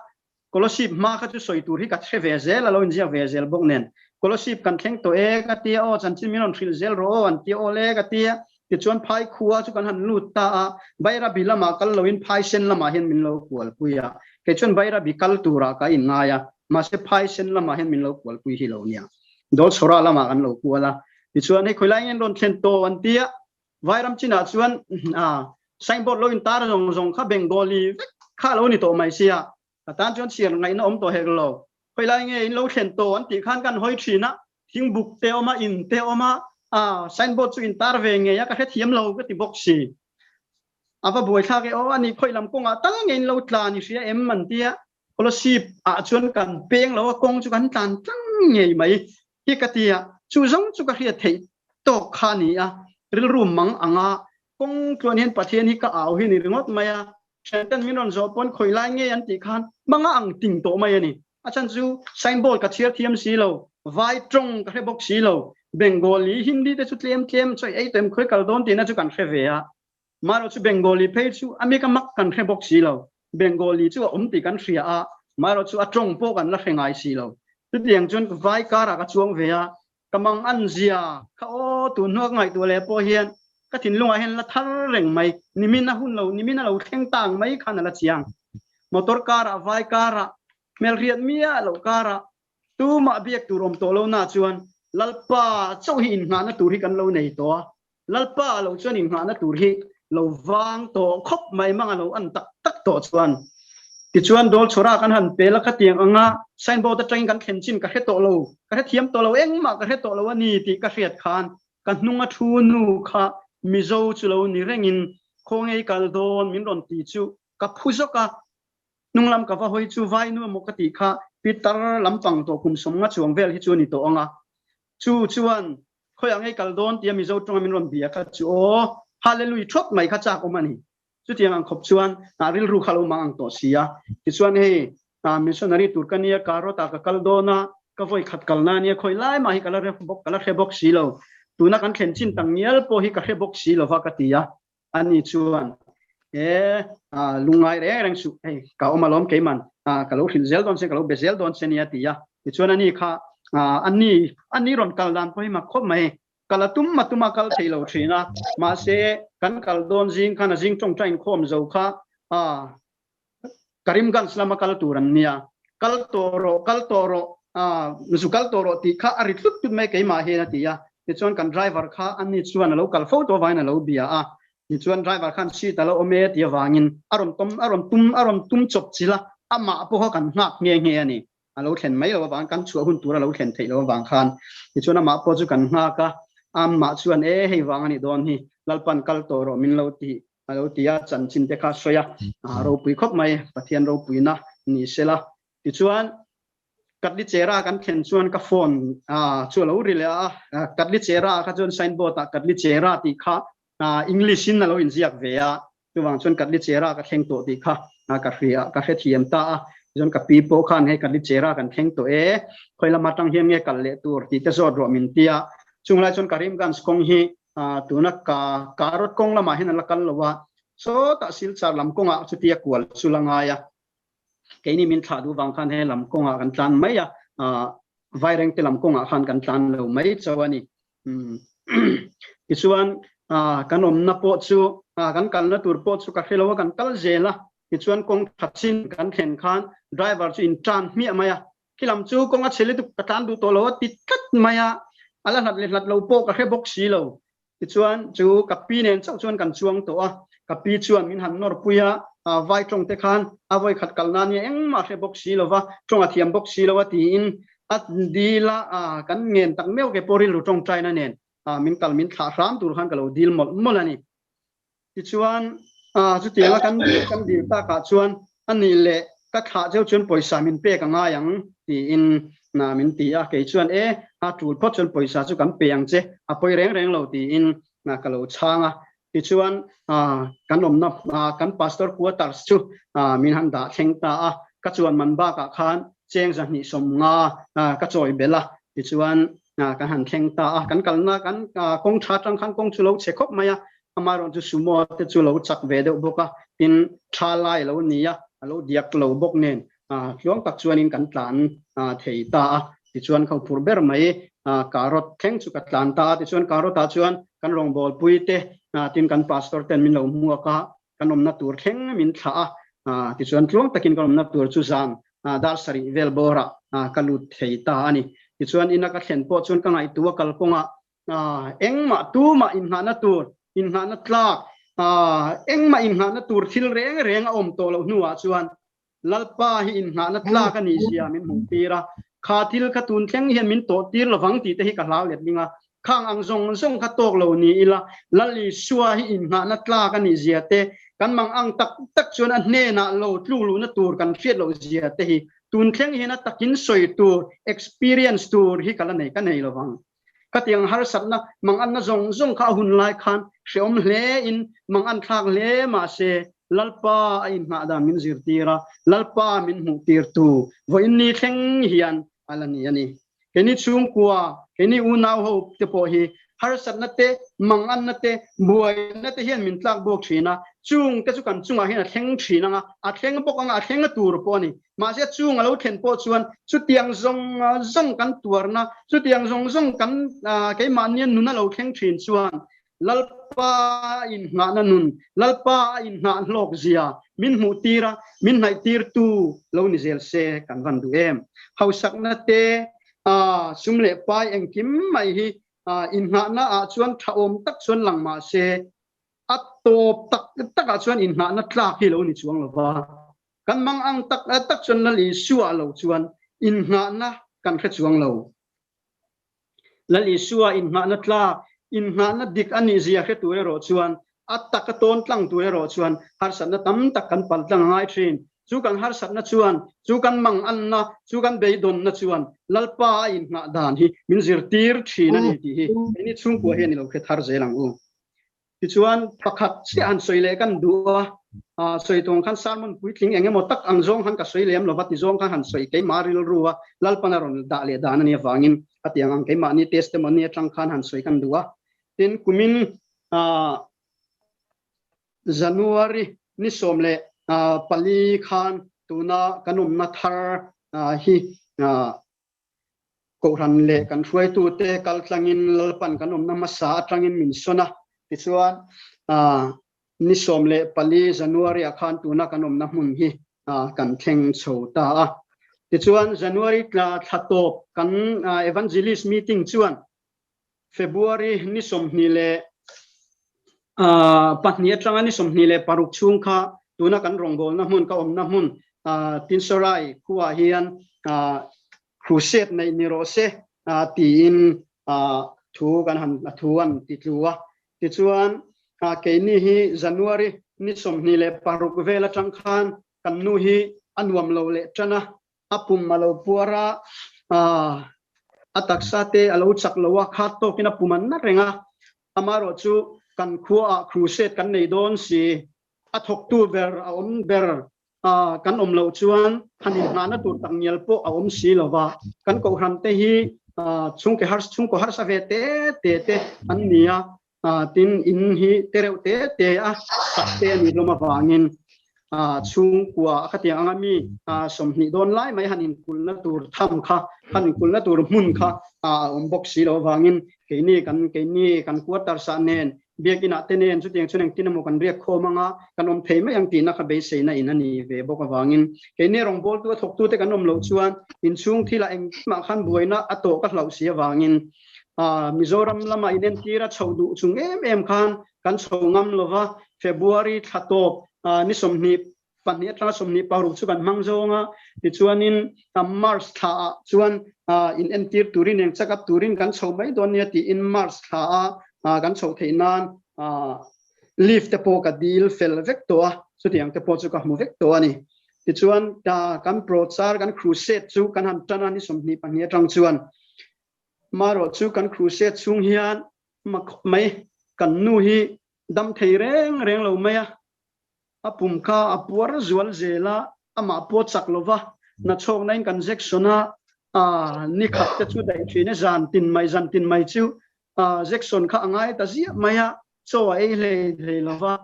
Kolosip hma kha chu sawi tur hi ka hre ve zel a, lo inziak ve zel bawk nen, Kolosip kan thleng tawh e ka tia, aw chanchin min rawn hrilh zel rawh aw an tia, aw le ka tia, tichuan phai khua chu kan han lut ta a, Bairabi lamah kal loin Phaisen lamah hian min lo kualpui a, Kei chuan Bairabi kal turah ka inngai a, mahse Phaisen lamah hian min lo kualpui hi lo nia. Dawlchhawra lamah kan lo kual a, tichuan hei khawilai nge an rawn thlen tawh an ti a, Vairam chinah chuan signboard lo intar zawng zawng kha Bengali vek kha lo ni tawh mai sia, ka tan chuan chhiar ngaihna awm tawh hek lo. Khawilai nge in lo thlen tawh an tih khan kan hawi thin a, thingbuk te awm a, in te awm a, signboard chu intar ve ngei a, ka hrethiam lo ka ti bawk si. A va buai thlak e aw, ani khawi lam kawngah tal nge in lo tlan i hria em an tia, Kolosip ah chuan kan peng lo a, kawng chu kan tlan tlang ngei mai hi ka tia, chu zawng chu ka hriat theih tawk kha a ni a, rilru mang anga kawng tluan hian Pathian hi ka au hi ni ringawt mai a, thianten min rawn zawh pawn khawi lai nge an tih khan manga ang ting tawh mai a ni, a chhan chu signboard ka chhiar thiam si lo, vai tawng ka hre bawk si lo. Bengali, Hindi te chu tlem tlem chawi ei tawh em khawi kal dawn tihna chu kan hre ve a. Marawh chu Bengali phei chu a mika mak kan hre bawk si lo. Bengali chu a awm tih kan hria a, marawh chu a tawng pawh kan la hre ngai si lo. Chutiang chuan vai karah ka chuang ve a, ka mang an zia kha aw tun hnu a ka ngaihtuah leh pawh hian ka thinlungah hian la thar reng mai. Nimin a hun lo, nimin a lo thleng ta ang mai khan a la chiang. Motor karah, vai karah, hmelhriat miah loh karah Tumah biak tur awm tawh lo na chuan Lalpa chauh hi innghahna tur hi kan lo nei tawh a, Lalpa a lo chuan innghahna tur hi lo vang tawh khawp mai mang a lo an tak tak tawh chuan. Tichuan Dawlchhawra kan han pel a, khatiang anga signboard atangin kan thlen chin ka hre tawh lo, ka hrethiam tawh lo, engmah ka hre tawh lo a ni tih ka hriat khan ka hnunga thu nu kha Mizo chu lo ni rengin khawngei kal dawn min rawn ti chu ka phu zawk a, Hnunglam ka va hawi chu vai nu emaw ka tih kha pitar lampang tawh kum 50 chuang vel hi chu a ni tawh ang a. Chu chuan khawiah ngei kal dawn tia Mizo tawnga min rawn bia kha chu aw, Hallelui thawt mai kha chak awm a ni. Chutiang ang khawp chuan rilru kha lo mang ang tawh si a. Tichuan hei missionary tur ka nia, Karot ah ka kal dawn a, ka vawi khat kal na nia, khawi lai mah hi ka la hre bawk, ka la hre bawk si lo. Tuna kan thlen chin tak ngial pawh hi ka hre bawk si lova ka ti a. Ani chuan, E, lungngai reng reng suh, hei ka awm alawm keiman, ka lo hrilh zel dawn che, ka lo be zel dawn che nia ti a. Tichuan ani kha, ani, ani rawn kal dan pawh hi mak khawp mai, kal a tum a tum a kal thei lo thin a, mahse kan kal dawn zing khan a zing tawngtai inkhawm zo kha, Karimganj lama kal tur an nia, kal tawh rawh, kal tawh rawh, zu kal tawh rawh tih kha a ri tlut tlut mai keimah hian a ti a. Tichuan kan driver kha ani chuan a lo kal fo tawh avangin a lo bia a, tichuan driver khan seat a lo awm e tih avangin a rawn tawm, a rawn tum, a rawn tum chawp chilh a, amah pawh kha kan nghak nghe nghe a ni. A lo thlen mai lo avang, kan chhuah hun tur a lo thlen theih loh avang khan tichuan amah pawh chu kan nghak a, amah chuan e hei vang a nih dawn hi, Lalpan kal tawh rawh min lo tih a lo ti a, chanchin te kha sawi a, ropui khawp mai, Pathian ropuina ni sela. Tichuan, Katlichera kan thlen chuan ka phone chu a lo ri leh a, Katlichera kha chuan signboard ah Katlichera tih kha English in a lo inziak ve a, chuvang chuan Katlichera ka thleng tawh tih kha ka hria, ka hrethiam ta a. Tichuan ka pi pawh khan hei Katlichera kan thleng tawh e, khawi lam atang hian nge kal leh tur tih te zawt ruah min ti a. Chung lai chuan Karimganj kawng hi tuna ka karot kawng lamah hian an la kal lo a, sawtah Silchar lam kawngah chutia kual chu la ngai a, keini min thlah duh vang khan he lam kawngah kan tlan mai a, Vairengte lam kawngah khan kan tlan lo mai chauh a ni. Tichuan kan awmna pawh chu kan kalna tur pawh chu ka hre lo a, kan kal zel a, tichuan kawng tha chin kan thlen khan driver chu in tan hmiah mai a, Khi lam chu kawng a chhe lutuk ka tlan duh tawh lo a ti tlat mai a, a la hlat leh hlat lo pawh ka hre bawk si lo. Tichuan chu ka pi nen chauh chuan kan chuang tawh a, ka pi chuan min han nawr pui a, vai tawng te khan a vawi khat kal nan nia engmah hre bawk si lo va, tawng a thiam bawk si lo a tiin a dil a, kan ngen tak meuh ke pawh rilru tawngtaina nen min kal min thlah hram tur khan ka lo dil mawlh mawlh a ni. Tichuan, chutianga kan kan dil takah chuan a nih leh ka thlah cheu chuan pawisa min pek a ngai ang tiin min ti a, kei chuan e, a tul phawt chuan pawisa chu kan pe ang che, a pawi reng reng lo tiin ka lo chhang a. Tichuan, kan awmna kan pastor quarters chu min han dah thleng ta a, ka chuan man bakah khan cheng 250 ka chawi belh a, tichuan kan han thleng ta a, kan kalna kan kawng tha atang khan kawng chu lo chhe khawp mai a, amaherawh chu sumo te chu lo chak ve deuh bawk a, tin tha lai lo ni a, a lo diak lo bawk nen tluang tak chuanin kan tlan thei ta a, tichuan kho phur ber mai karot thleng chu ka tlan ta a, tichuan karot ah chuan kan rawngbawl pui te tin kan pastor ten min lo hmuak a, kan awmna tur thleng min thlah a, tichuan tluang takin kan awmna tur chu zan dar sarih vel bawrah ka lut thei ta a ni. Tichuan ina ka thlen pawh chuan ka ngaihtuah kalkawngah engmah tumah inngahna tur, inngahna tlak, engmah inngahna tur thil reng reng a awm tawh loh hnuah chuan Lalpa hi inngahna tlak a nih zia min hmuh tir a, kha thil kha tun thleng hian min tawh tir lovang tih te hi ka hlau let ling a, khang ang zawng zawng kha tawk lo ni ila Lal Isua hi inngahna tlak a nih zia te, kan mang ang tak tak chuan a hnenah lo tluk luhna tur kan hriat loh zia te hi tun thleng hian a takin sawi tur, experience tur hi ka la nei ka nei lovang. Khatiang harsatna manganna zawng zawng kha a hun lai khan hreawm hle in mangan thlak hle mahse Lalpa a inhnah dan min zirtir a, Lalpa min hmuh tir tu vawiin ni thleng hian a la ni a ni. Keini chhungkua, keini unau ho te pawh hi harsatna te, manganna te, buaina te hian min tlak buak thin a, chung te chu kan chungah hian a thleng thin ang a, a thleng bawk ang a, a thleng a tur pawh a ni. Mahse chung a lo thlen pawh chuan chutiang zawng zawng kan tuarna, chutiang zawng zawng kan keimahnia nun a lo thleng thin chuan Lalpa inngahna nun, Lalpa a inngah hlawk zia min hmuh tir a, min hnaih tir tu lo ni zel se kan van duh em. Hausakna te, sum leh pai engkim mai hi inngahna ah chuan tha awm tak chuan lang mah se, a tawp tak tak ah chuan inngahna tlak hi lo ni chuang lo va. Kan mang ang tak tak chuan Lal Isua lo chuan inngahna kan hre chuang lo. Lal Isua inngahna tlak, inngahna dik a nih zia hre tur erawh chuan, a taka tawn tlang tur erawh chuan harsatna tam tak kan pal tlang a ngai thin. Chu kan harsatna chuan, chu kan manganna, chu kan beidawnna chuan Lalpa a inngah dan hi min zirtir thin a ni tih hi keini chhungkua hian i lo hre thar zel ang u. Tichuan, pakhat chiah han sawi leh kan duh a, sawi tawng khan sermon puitling eng emaw tak ang zawng khan ka sawi lem lova ti zawng khan han sawi keimah rilru a, Lalpan a rawn dah leh dan a nih avangin khatiang ang keimahni testimony atang khan han sawi kan duh a. Tin, kumin January ni 14 khan tuna kan awmna thar hi Kohhran leh kan hruaitute kal tlangin Lalpan kan awmna hmasa atangin min sawn a, tichuan ni 14 January ah khan tuna kan awmna hmun hi kan thleng chho ta a. Tichuan January thla tawp kan Evangelist meeting chuan February ni 22 atanga ni 26 chhung kha tuna kan rawngbawlna hmun, ka awmna hmun Tinsarai khuaah hian crusade neih ni rawh se tiin thu kan han thu an ti tlu a. Tichuan keini hi January ni 26 vel atang khan kan nu hi a nuam lo leh tan a, a pum a lo puar a, a taksa te a lo chak lo a, khat tawkin a pum an na reng a, amaherawh chu kan khuaah crusade kan nei dawn si, a thawktu ber a awm ber kan awm loh chuan han inhnahna tur tak ngial pawh a awm si lo va, kan kohhran te hi chhungkaw har chhungkaw harsa ve te te te an ni a, tin in hi te reuh te te a sak te a nih hlawm avangin chhungkua a khatiang anga mi 20 dawn lai mai han inkulhna tur tham kha han inkulhna tur hmun kha a awm bawk si lo avangin keini kan keini kan quarters ah nen biakin ah te nen chutiang chuan engtin emaw kan riak khawm anga kan awm thei mai ang tihna kha beiseina in a ni ve bawk avangin keini rawngbawltu a thawktute kan awm loh chuan inchhung thilah engmah khan buaina a tawh ka hlauh si avangin Mizoram lama inentir a chhoh duh chung em em khan kan chho ngam lova, February thla tawp ni 22 atanga 26 chu kan hmang zawng a, tichuanin March thla ah chuan inentir turin eng check up turin kan chho mai dawn nia tiin March thla a kan chhoh theih nan leave te pawh ka dil fel vek tawh a, chutiang te pawh chu ka hmu vek tawh a ni. Tichuan kan prochar kan crusade chu kan han tan a ni 22 atang chuan Marawh chu kan crusade chhung hian ma khawp mai, kan nu hi dam thei reng reng lo mai a, a pum kha a puar zual zel a, amah pawh chak lo va, nachhawkna in kan jection a, ni khat te chu daih thin e, zan tin mai zan tin mai chu jection kha a ngai ta ziah mai a, chaw a ei hlei hlei lo va,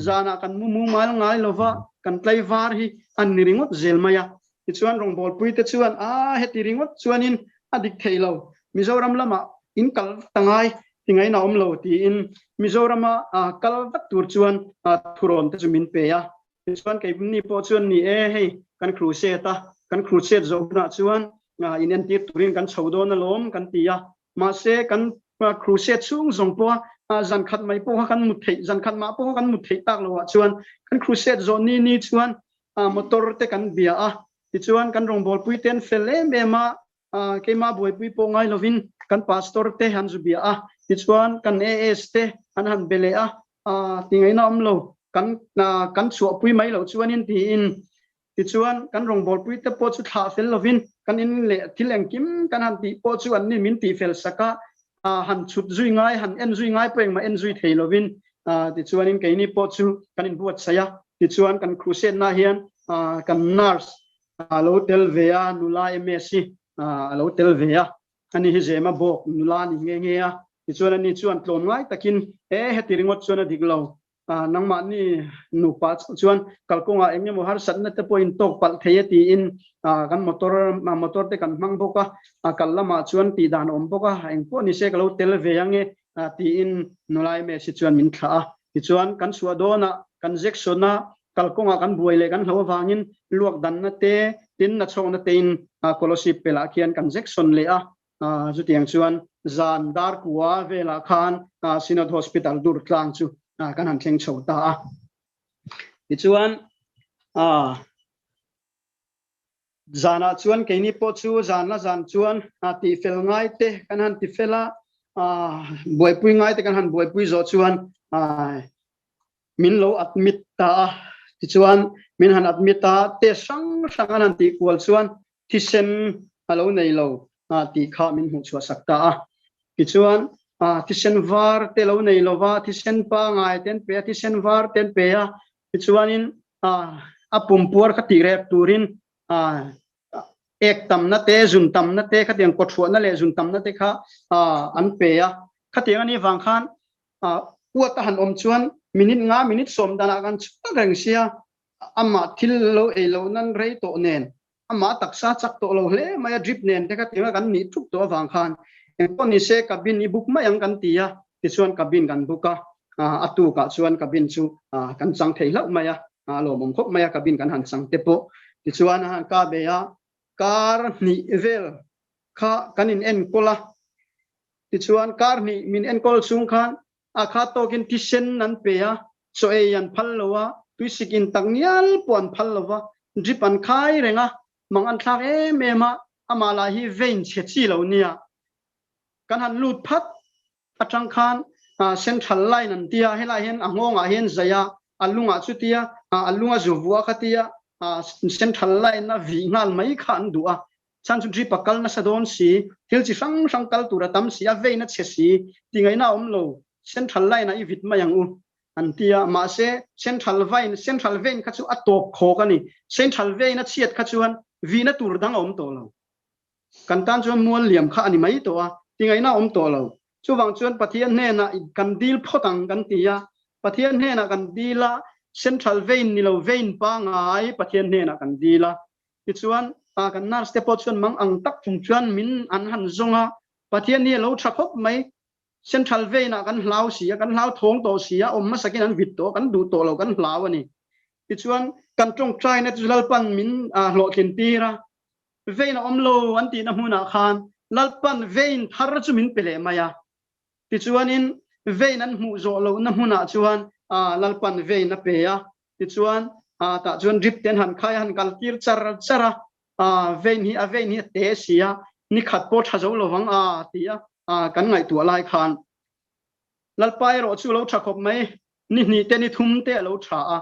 Zanah kan mu mumal ngai lova, kan tlaivar hi an ni ringawt zel mai a. Tichuan rawngbawlpuite chuan, A, heti ringawt chuanin a dik thei lo, Mizoram lamah in kal vat a ngai, tingain a awm lo, tiin Mizorama kal vat tur chuan thurawn te chu min pe a. Tichuan keini pawh chuan, Ni e, hei kan crusade a, kan crusade zawh hunah chuan inentir turin kan chho dawn alawm, kan ti a. Mahse, kan crusade chhung zawng pawha zan khat mai pawh kha kan mut theih, zan khat mah pawh kha kan mut theih tak loah chuan kan crusade zawh ni ni chuan motor te kan bia a, tichuan kan rawngbawlpui te an fel em em a, keimah buaipui pawh ngai lovin kan pastor te han zu bia a, tichuan kan AS te an han be leh a, tingaihna awm lo, kan kan chhuahpui mai loh chuanin tiin Tichuan, kan rawngbawlpuite pawh chu thlah fel lovin kan in leh thil engkim kan han tih pawh chu anni min tih fel sak a, han chhut zui ngai, han en zui ngai pawh engmah en zui thei lovin tichuanin keini pawh chu kan inbuatsaih a. Tichuan, kan crusade-na hian kan nurse a lo tel ve a, nula MS hi a lo tel ve a. Ani hi Zema bawk nula a ni nghe nghe a, tichuan ani chuan tlawm ngai takin, E, heti ringawt chuan a dik lo, nangmahni nupa chuan kalkawngah eng emaw harsatna te pawh in tawk palh thei e tiin kan motor motor te kan hmang bawk a, kal lamah chuan tih dan a awm bawk a, engpawh ni se ka lo tel ve ange tiin nula MS hi chuan min thlah a. Tichuan kan chhuah dawnah kan jection a, kalkawngah kan buai leh kan hlo avangin luak danna te tin nachhawkna tein Kolosip pelah khian kan jection leh a, Chutiang chuan zan dar kua velah khan Synod Hospital dur tlang chu kan han thleng chho ta a. Tichuan zanah chuan keini pawh chu zan la zan chuan tihfel ngai te kan han tifel a, buaipui ngai te kan han buaipui zawh chuan min lo admit ta a. Tichuan min han admit a, test hrang hrang an han tihkual chuan thisen a lo nei lo tih kha min hmuh chhuah sak ta a. Tichuan, thisen var te lo nei lo va, thisen pangai te an pe a, thisen var te an pe a, tichuanin a pumpuar kha tih rep turin ek tamna te, zun tamna te, khatiang kawthuahna leh zun tamna te kha an pe a. Khatiang a nih vang khan uat a han awm chuan minute nga, minute sawm danah kan chhuak reng sia, amah thil lo ei loh nan rei tawh nen, amah taksa chak tawh lo hle mai a, drip nen te kha tinga kan nih thup tawh avang khan engpawh ni se cabin i book mai ang kan ti a, tichuan cabin kan book a, a tukah chuan cabin chu kan chang thei hlauh mai a, a lawmawm khawp mai a cabin kan han chang te pawh, tichuan a han ka be a, kar hnih vel kha kan in enkawl a, tichuan kar hnih min enkawl chhung khan A kha tawkin thisen an pe a, chaw ei an phal lo a, tuisik in tak ngial pawh an phal lo va, drip an khai reng a, mang an thlak em em a, amah lah hi vein chhe chi lo nia. Kan han lut phat atang khan central line an tia, helai hian a nghawngah hian zai a, a lungah chutia, a lunga zu vuah kha tia central line a vih nghal mai kha an duh a, Chhan chu drip a kal nasa dawn si, thil chi hrang hrang kal tur a tam si, a vein a chhe si, tingaihna a awm lo, central line ah i vit mai ang u, an ti a. Mahse, central vein, central vein kha chu a tawp khawk a ni. Central vein a chhiat kha chuan vihna tur dang a awm tawh lo. Kan tan chuan mual liam kha a ni mai tawh a, tingaihna a awm tawh lo. Chuvang chuan Pathian hnenah kan dil phawt ang kan ti a, Pathian hnenah kan dil a, central vein ni lo vein pangai Pathian hnenah kan dil a. Tichuan, kan nurse te pawh chuan mang ang tak chung chuan min an han zawng a, Pathian hi a lo tha khawp mai, Central vein ah kan hlau si a, kan hlau thawng tawh si a, awm hmasakin an vit tawh a, kan duh tawh lo, kan hlau a ni. Tichuan, kan tawngtaina chu Lalpan min hlawhtlin tir a, vein a awm lo an tihna hmunah khan Lalpan vein thar chu min pe leh mai a. Tichuanin, vein an hmuh zawh lohna hmunah chuan Lalpan vein a pe a, Tichuan, tah chuan drip te an han khai a, han kal tir char char a, vein hi a vein hi a te si a, ni khat pawh tha zo lovang a ti a, kan ngaihtuah lai khan Lalpa erawh chu a lo tha khawp mai, ni hnih te ni thum te a lo tha a,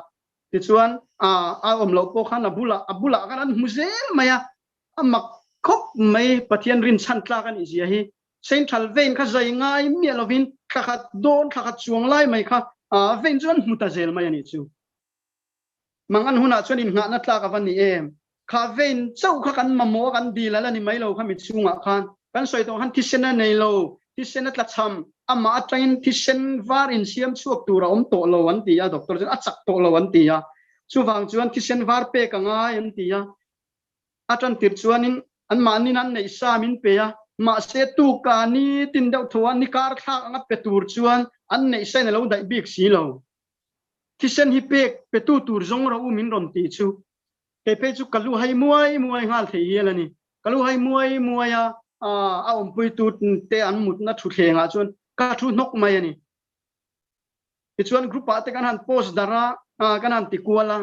tichuan a awm loh pawh khan a bulah a bulah khan an hmu zel mai a, a mak khawp mai Pathian rinchhan tlak a nih zia hi. Central vein kha zai ngai miah lovin thla khat dawn thla khat chuang lai mai kha vein chu an hmu ta zel mai a nih chu. Mang an hunah chuan inngahna tlak a va ni em? Kha vein chauh kha kan mamawh a kan dil a la ni mai lo kha mi chhungah khan kan sawi tawh khan thisen a nei lo, thisen a tlachham, amah atangin thisen var insiam chhuak tur a awm tawh lo an ti a, doctor chuan a chak tawh lo an ti a, chuvang chuan thisen var pek a ngai an ti a. A tan tir chuanin anmahnin an neih sa min pe a, mahse tuka ni tin deuh tho a ni kar thlak anga pe tur chuan an neih sain a lo daih bik si lo. Thisen hi pek petu tur zawng rawh u min rawn tih chu kei phei chu ka lu hai muai muai nghal thei hial a ni. Ka lu hai muai muai a, a awmpuitu te an mutna thutthlengah chuan ka thu hnawk mai a ni. Tichuan group ah te kan han post darh a, kan han ti kual a.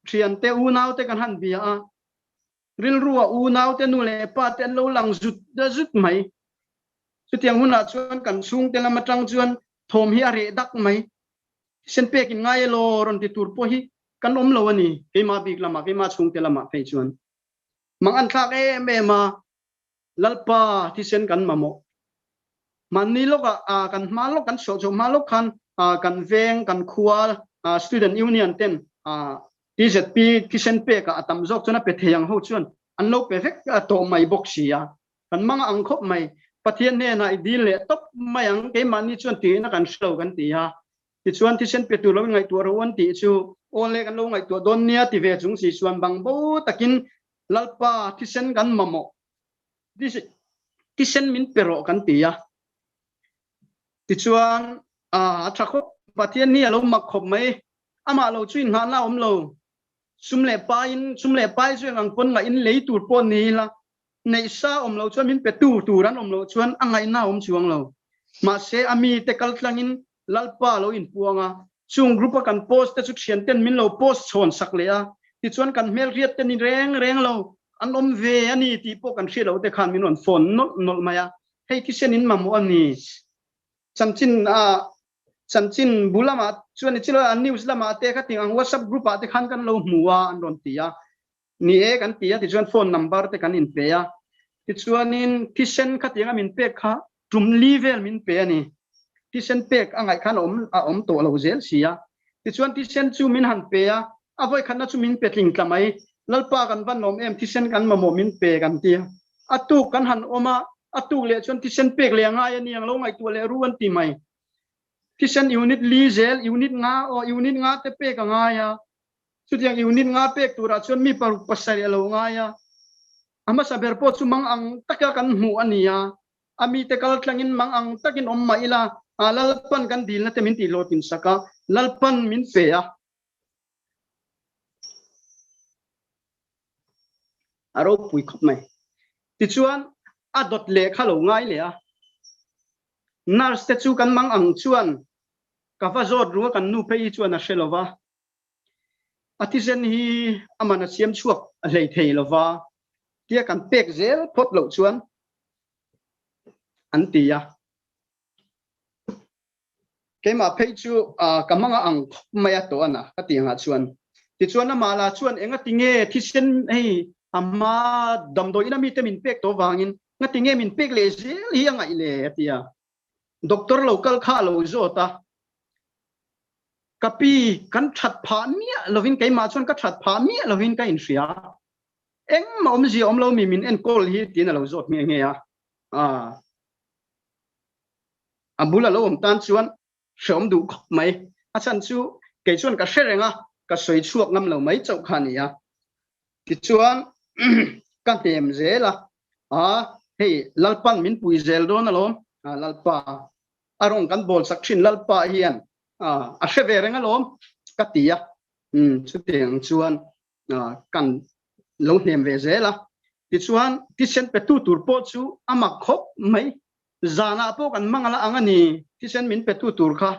Thiante unaute kan han bia a, rilrua unaute nu leh pa te an lo lang zut zut mai. Chutiang hunah chuan kan chhungte lam atang chuan thawm hi a reh dak mai. Thisen pek in ngai elaw rawn ti tur pawh hi kan awm lo a ni, keimah bik lamah, keimah chhungte lamah phei chuan. Mang an thlak em em a, Lalpa thisen kan mamawh. Mahni lawkah kan hma lawk, kan chhuah chhuah hma lawk khan kan veng, kan khua Student Union ten TZP thisen pekah a tam zawk chuan a pe thei ang ho chuan an lo pe vek tawh mai bawk si a. Kan mang ang khawp mai. Pathian hnenah i dil leh tawp mai ang, keimahni chuan tihna kan hre lo kan ti a. Tichuan thisen pe tur lo in ngaihtuah rawh u an tih chu aw le kan lo ngaihtuah dawn nia ti ve chung si chuan bang bo takin Lalpa thisen kan mamawh thisen min pe rawh kan ti a. Tichuan a tha khawp Pathian hi a lo mak khawp mai amah lo chu inngahna a awm lo. Sum leh paiin sum leh pai chu eng ang pawn ngaih in lei tur pawh ni ila Neih sa awm lo chuan min pe tu tur an awm loh chuan a ngaihna awm chuang lo. Mahse a mite kal tlangin Lalpa lo inpuang a, chung group a kan post te chu thian ten min lo post chhawn sak leh a, tichuan kan hmelhriat te ni reng reng lo an awm ve a ni tih pawh kan hriat loh te khan min rawn phone nawlh nawlh mai a, hei thisen in mamawh a ni. Chanchin a chanchin bu lamah chuan ni chilo a news lamah te kha ting ang WhatsApp group ah te khan kan lo hmu a an rawn ti a. Ni e kan ti a, tichuan phone number te kan inpe a, tichuanin thisen khatianga min pek kha tum li vel min pe a ni. Thisen pek a ngaih khan a awm a awm tawh lo zel si a. Tichuan thisen chu min han pe a, a vawikhatna chu min pe tling tla mai. Lalpa kan va nawm em, thisen kan mamawh min pe kan ti a. A tuk kan han awm a, a tuk leh chuan thisen pek leh a ngai a ni ang lo ngaihtuah leh ru an ti mai. Thisen unit li zel, unit nga aw unit nga te pek a ngai a. Chutiang unit nga pek turah chuan mi paruk pasarih a lo ngai a, a hmasa ber pawh chu mang ang taka kan hmuh a ni a, a mite kal tlangin mang ang takin awm mah ila, Lalpan kan dilna te min tihhlawhtlin sak a, Lalpan min pe a. A ropui khawp mai. Tichuan, a dawt leh kha lo ngai leh a. Nurse te chu kan mang ang chuan ka va zawt rung a, kan nu phei hi chuan a hre lo va. A thisen hi a man a siam chhuak a hlei thei lo va, tia kan pek zel phawt loh chuan an ti a. Keimah phei chu ka hmang a ang khawp mai a tawh a na ka tih angah chuan. Tichuan amah lah chuan engati nge thisen hei a hma damdawiin a mite min pek tawh vangin ngati nge min pek leh zel hi a ngaih le a ti a. Doctor lo kal kha a lo zawt a. Ka pi, kan that phah miah lovin keimah chuan ka that phah miah lovin ka inhria. Engmah awmzia awm lo mi min enkawl hi tiin a lo zawt nghe nghe a. Aa. A bul a lo awm tan chuan hreawm duh khawp mai. A chhan chu kei chuan ka hre reng a, ka sawi chhuak ngam lo mai chauh kha a ni a. Tichuan ka hnem zel a, aa hei Lalpan min pui zel dawn alawm, Lalpa a rawng kan bawl sak thin Lalpa hian a hre ve reng alawm ka ti a, chutiang chuan kan lo hnem ve zel a. Tichuan thisen petu tur pawh chu a mak khawp mai, zanah pawh kan hmang ala ang a ni thisen min petu tur kha.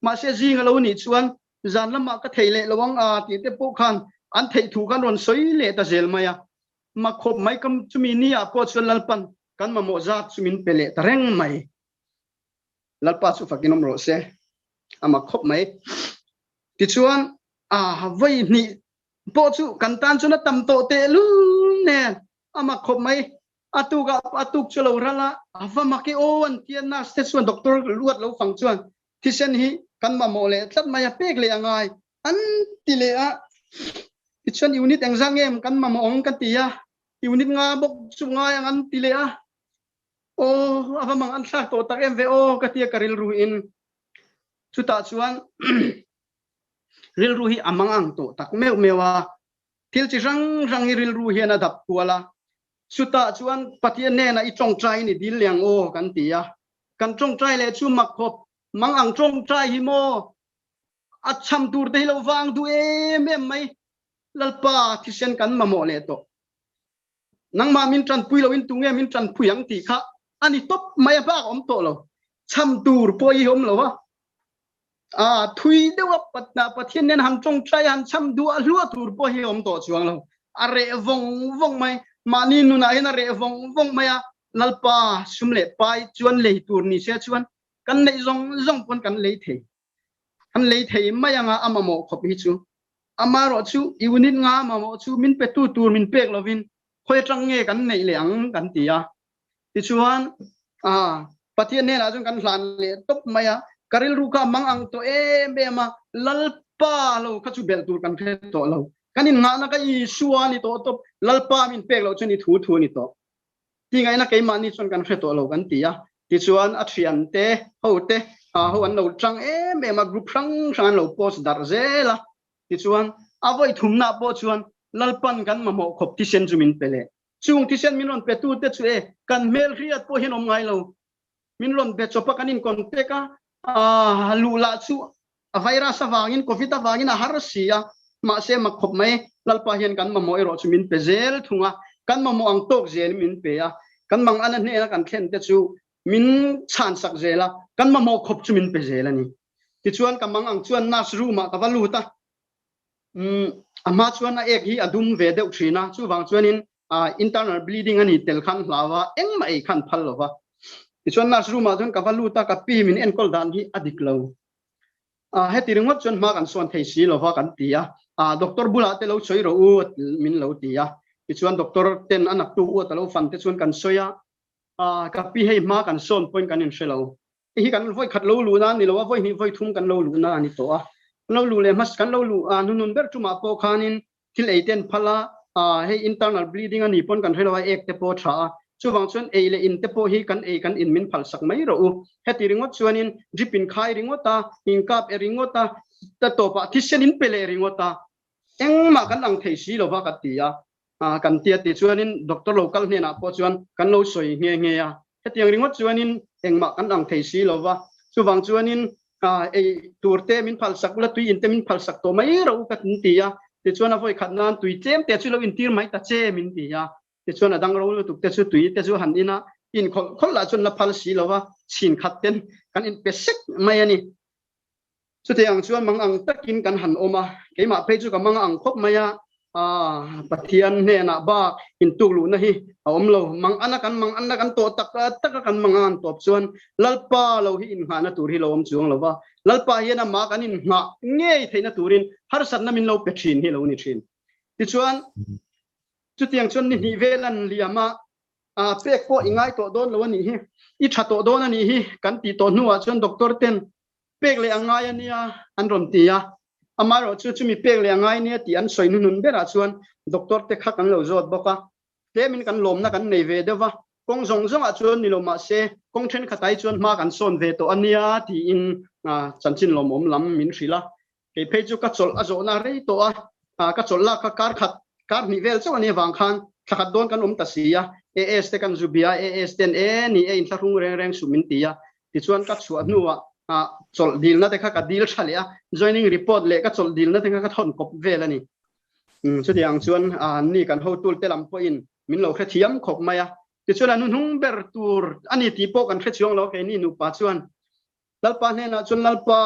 Mahse zing a lo nih chuan zan lamah ka thei leh lo ang a tih te pawh khan an theih thu khan rawn sawi leh ta zel mai a. Mak khawp mai ka chumi ni ah pawh chuan Lalpan kan mamawh zat chu min pe leh ta reng mai. Lalpa chu fakin awm rawh se. A mak khawp mai. Tichuan a vawi hnih pawh chu kan tan chuan a tam tawh teh lul nen a mak khawp mai. A tuk ah a tuk chu lo ral a, a va mak i aw an tia nurse te chuan doctor luat lo fang chuan thisen hi kan mamawh leh tlat mai a pek leh a ngai an ti leh a. Tichuan unit engzah nge kan mamawh ang ka ti a, unit nga bawk chu ngai ang an ti leh a. Aw a va mang an thlak tawh tak em ve aw ka tia ka rilru in chutah chuan rilru hi a mang ang tawh tak meuh meuh a. Thil chi hrang hrang hi rilru hian a dap kual a. Chutah chuan Pathian hnenah i tawngtai in i dil leh ang aw kan ti a. Kan tawngtai leh chu mak khawp mang ang tawngtai hi maw a cham tur te hi lo vang duh em em mai. Lalpa thisen kan mamawh leh tawh. Nangmah min tanpui loin tunge min tanpui ang tih kha a ni tawp mai a bak awm tawh lo. Cham tur pawh hi awm lo a. A thui deuh a patna Pathian nen han tawngtai han cham duah hluah tur pawh hi awm tawh chuang lo. A reh vawng vawng mai. Mahni nunah hian a reh vawng vawng mai a. Lalpa sum leh pai chuan lei tur ni se chuan kan neih zawng zawng pawn kan lei thei. Kan lei thei mai anga a mamawh khawp hi chu. Amaherawh chu unit nga mamawh chu min petu tur min pek lovin khawi atang nge kan neih leh ang kan ti a. Tichuan Pathian hnenah chuan kan hlan leh tawp mai a, ka rilru kha a mang ang tawh em em a, Lalpa lo kha chu belh tur kan hre tawh lo. Kan innghahna kha Isua a ni tawh tawp, Lalpa min pek loh chuan i thu thu a ni tawh. Ti ngaihna keimahni chuan kan hre tawh lo kan ti a. Tichuan a thiante ho te ho an lo tang em em a, group hrang hrang an lo post darh zel a. Tichuan a vawi thumna pawh chuan Lalpan kan mamawh khawp thisen chu min pe leh. Chung thisen min rawn petute chu e kan hmel hriat pawh hian awm ngai lo. Min rawn be chawp a kan in contact a, a luh lah chu a virus avangin covid avangin a har si a, mahse mak khawp mai Lalpa hian kan mamawh erawh chu min pe zel thung a, kan mamawh ang tawk zelin min pe a, kan mangan a hnena kan thlen te chu min chhan sak zel a, kan mamawh khawp chu min pe zel a ni. Tichuan ka mang ang chuan nurse room ah ka va lut a, umm a hma chuan a ek hi a dum ve deuh thin a, chuvang chuanin internal bleeding a ni tel khan hlau a, engmah ei khan phal lo va. Tichuan nurse room ah chuan ka va lut a, ka pi min enkawl dan hi a dik lo. Heti ringawt chuan hma kan sawn thei si lo va kan ti a, doctor bulah te lo sawi rawh u min lo ti a. Tichuan doctor ten a naktu u a lo fan te chuan kan sawi a, ka pi hei hma kan sawn pawhin kan inhre lo. Hei hi kan vawi khat lo luhna a ni lo a, vawi hnih vawi thum kan lo luhna a ni tawh a. Kan lo luh leh hmas kan lo luh hnunun ber tumah pawh khanin thil ei te an phal a, hei internal bleeding a ni pawn kan hre lo a, ek te pawh a tha a, chuvang chuan ei leh in te pawh hi kan ei kan in min phal sak mai rawh u. Heti ringawt chuanin drip in khai ringawt a, in kap e ringawt a, ta tawpah thisen in pe leh ringawt a, engmah kan ang thei si lova ka ti a, kan tia ti chuanin doctor lo kal hnenah pawh chuan kan lo sawi nghe nghe a, hetiang ringawt chuanin engmah kan ang thei si lova, chuvang chuanin ei tur te min phal sak ula, tui in te min phal sak tawh mai rawh u ka ti a, tichuan a vawi khat nan tui tlem te chu lo intir mai ta che min ti a, tichuan a dang ro lutuk te chu tui te chu han in a, in khawlh khawlh lah chuan la phal si lova, chhin khat ten kan in pe sek mai a ni. Chutiang chuan mang ang takin kan han awm a, keimah phei chu ka mang ang khawp mai a, Pathian hnenah bak intuk luhna hi a awm lo. Mang ana kan mang anna kan tawh tak tak a kan mang ang tawp chuan Lalpa lo hi innghahna tur hi lo awm chuang lo va, Lalpa hian amah kan innghah ngei theihna turin harsatna min lo pe thin hi lo ni thin. Tichuan, chutiang chuan ni hnih vel an liam a, pek pawh i ngai tawh dawn lo a nih hi, i tha tawh dawn a nih hi kan tih tawh hnuah chuan doctor ten Pek leh a ngai a nia an rawn ti a, amaherawh chu chumi pek leh a ngai nia tih an sawi hnuhnun berah chuan doctor te kha kan lo zawt bawk a, tlemin kan lawmna kan nei ve deuh va, kawng zawng zawngah chuan ni lo mahse kawng thenkhatai chuan hma kan sawn ve tawh a nia tiin chanchin lawmawm lam min hrilh a, kei phei chu ka chawlh a zawhna rei tawh a, ka chawlh lak kha kar khat kar hnih vel chauh a nih avang khan thla khat dawn kan awm ta si a, AS te kan zu bia a, AS ten e ni e inthlahrung reng reng suh min ti a, Tichuan ka chhuah hnuah chawlh dilna te kha ka dil tha leh a, joining report leh ka chawlh dilna te kha ka thawn kawp vel a ni. Chutiang chuan ni kan hotul te lam pawhin min lo hrethiam khawp mai a. Tichuan a hnuhnung ber tur a ni tih pawh kan hre chuang lo keini nupa chuan Lalpa hnenah chuan Lalpa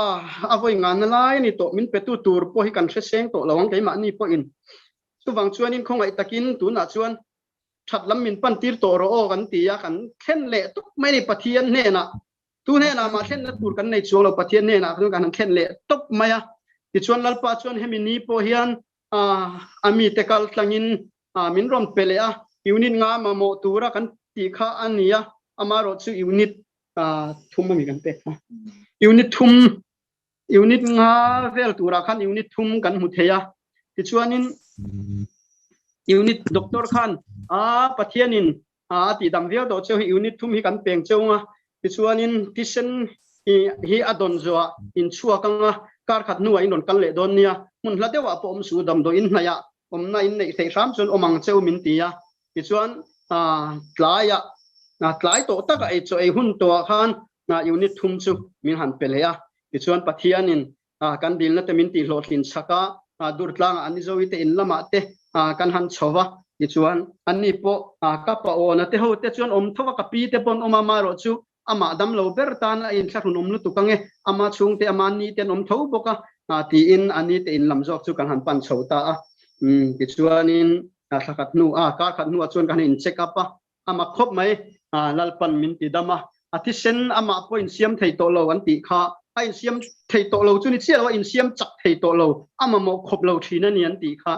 a vawi nganna lai a ni tawh, min petu tur pawh hi kan hre seng tawh lo ang keimahni pawhin. Chuvang chuanin khawngaih takin tunah chuan that lam min pan tir tawh rawh aw kan ti a, kan thlen leh tawp mai a ni Pathian hnenah. Tu hnenah mah thlenna tur kan nei chuang lo, Pathian hnenah chuan kan han thlen leh tawp mai a. Tichuan Lalpa chuan hemi ni pawh hian a mite kal tlangin min rawn pe leh a, unit nga mamawh tura kan tih kha a ni a, amaherawh chu unit thum a mi kan pek kha. Unit thum, unit nga vel turah khan unit thum kan hmu thei a. Tichuanin unit doctor khan a Pathianin a tih dam viau tawh cheu hi unit thum hi kan peng cheu anga tichuanin thisen hi a dawn zuah in chhuak anga kar khat hnuah in rawn kal leh dawn nia hmun hla deuhah pawh awm su damdawi in hnaihah awmna in neih theih hram chuan awm ang cheu min ti a tichuan tlaiah tlai tawh taka ei chaw ei hun tawhah khan unit thum chu min han pe leh a tichuan Pathianin kan dilna te min tih hlawhtlin chak a, Durtlangah an Nizoite te in lamah te kan han chho va, tichuan anni pawh ka pa awna te ho te chuan awm tho a, ka pi te pawh an awm a, amaherawh chu amah dam lo ber tan a inthlahrun awm lutuk ange, ama chhungte ama ni te an awm tho bawk a, tiin a ni te in lam zawk chu kan han pan chho ta a, tichuanin thla khat hnu a, kar khat hnuah chuan kan han in check up a, A mak khawp mai, Lalpan min ti dam a, a thisen amah pawh insiam thei tawh lo an tih kha, a insiam thei tawh lo chu ni chiah lo, a insiam chak thei tawh lo, a mamawh khawp lo thin a ni an tih kha,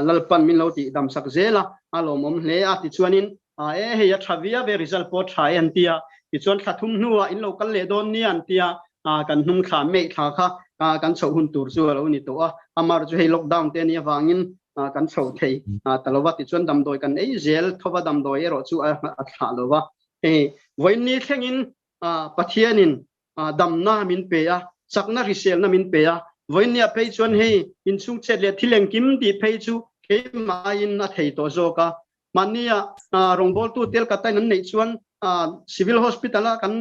Lalpan min lo tih dam sak zel a, a lawmawm hle a, tichuanin e hei a tha viau e, result pawh a tha e an ti a, tichuan thla thum hnuah in lo kal leh dawn nia an ti a, kan hnung thla meih thla kha kan chhoh hun tur chu a lo ni tawh a, amah erawh chu hei lockdown te a nih avangin. kan chho thei ta lova tichuan damdawi kan ei zel thova damdawi erawh chu a thlah lova hei vawiin thlengin Pathianin damna min pe a chakna hriselna min pe a vawiin nia phei chuan hei inchhung chet leh thil engkim tih phei chu keimahin a thei tawh zawk a Mahnia rawngbawltu tel ka tain an neih chuan Civil Hospital a kan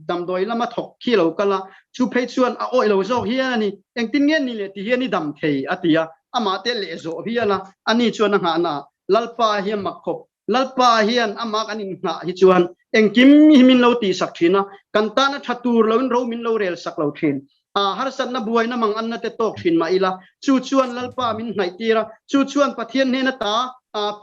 damdawi lama thawk khi lo kal a, chu phei chuan a awih lo zawk hian a ni. Engtin nge ni leh ti hian i dam thei a ti a, amah te leh zawh hial a, ani chuan a nghahna ah Lalpa hi a mak khawp. Lalpa hian amah kan innghah hi chuan engkim hi min lo tihsak thin a, kan tana tha tur loin ro min lo rel sak lo thin. Harsatna buaina mang anna te tawk thin mah ila, chu chuan Lalpa min hnaih tir a, chu chuan Pathian hnena ta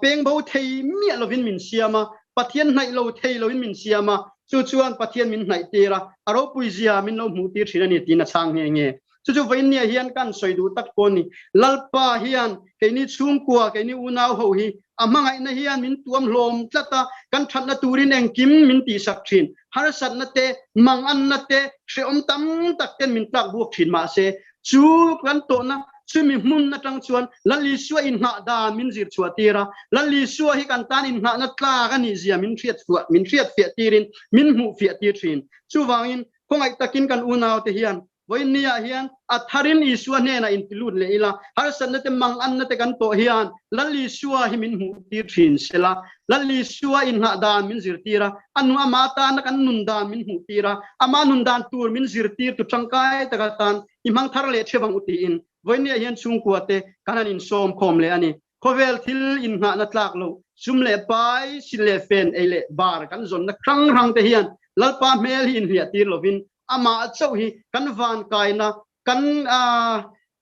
peng bo thei miah lovin min siam a, Pathian hnaih lo thei loin min siam a, chu chuan Pathian min hnaih tir a, a ropui zia min lo hmuh tir thin a ni tiin a chhang nghe nghe. Chu chu vawiinnia hian kan sawi duh tak pawh a ni. Lalpa hian keini chhungkua, keini unau ho hi a hmangaihna hian min tuam hlawm tlat a, kan thatna turin engkim min tihsak thin. Harsatna te, manganna te, hrehawm tam tak ten min tlak buak thin mahse, chu kan tawhna chumi hmun atang chuan Lal Isua inngah dan min zir chhuah tir a, Lal Isua hi kan tan inngahna tlak a nih zia min hriat chhuah, min hriat fiah tirin min hmuh fiah tir thin. Chuvangin, khawngaih takin kan unaute hian Vawiinniah hian a tharin Isua hnenah inti lut leh ila, harsatna te manganna te kan tawh hian Lal Isua hi min hmuh tir thin sela, Lal Isua inngah dan min zirtir a, a nu ama tana kan nun dan min hmuh tir a, ama nun dan tur min zirtir tu tangkai taka tan i hmang thar leh theuh ang u tiin vawiinniah hian chhungkua te kan han insawm khawm leh a ni. Khawvel thil inngahna tlak lo, sum leh pai, sin leh fen, ei leh bar kan zawnna hrang hrang te hian Lalpa hmel hi inhliah tir lovin amah chauh hi kan vankaina, kan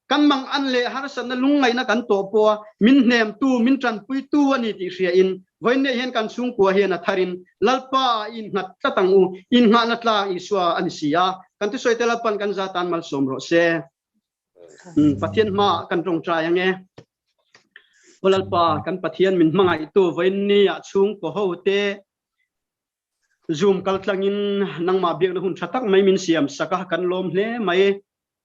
kan mangan leh harsatna lungngaihna kan tawh pawha min hnemtu, min tanpuitu a ni tih hriain vawiinne hian kan chhungkua hian a tharin Lalpa ah i innghat tlat ang u, inngahna tlak Isua a ni si a, kan thusawi te Lalpan kan za tan malsawm rawh se. Pathian hmaah kan tawngtai ang e. Aw Lalpa, kan Pathian min hmangaihtu vawiinni ah chhungkaw ho te Zoom kal tlangin nangmah biakna hun tha tak mai min siam sak a, kan lawm hle mai.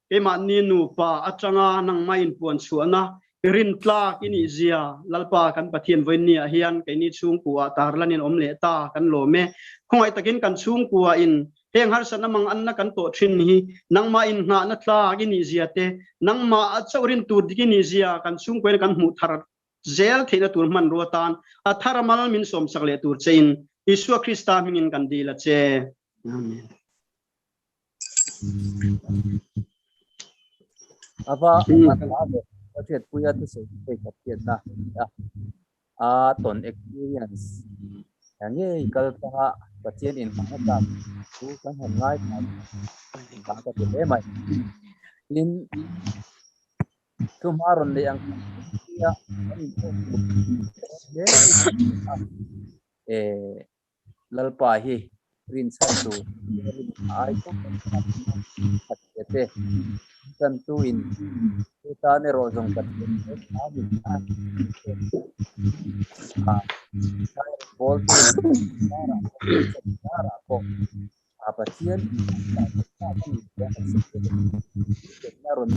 Keimahni nupa atanga nangmah inpuan chhuahna rintlak i nih zia Lalpa kan Pathian vawiinni ah hian keini chhungkua ah tarlanin awm leh ta kan lawm e. Khawngaih takin kan chhungkua in Heng harsatna manganna kan tawh thin hi nangmah inngahna tlak i nih zia te, nangmah a chauh rin tur dik i nih zia kan chhungkuain kan hmuh thar zel theihna tur hmanrua tan a thar a mal min sawmsak leh tur chein Isua Krista hmingin kan dil a che. Amen. Ava a hriatpuia thusawi thei ka hriatna a ni a. A tawn experience ngei kal tanga Pathian inhmang atan chu kan han ngaithla a ka ti hle mai. Tin, thuhma rawn neih ang tia kan inkhawm tur hle a, eh Lalpa hi rinchhan tur ai khat te tantu in chu tan erawh zawng kan ball tu pawh a Pathian rawn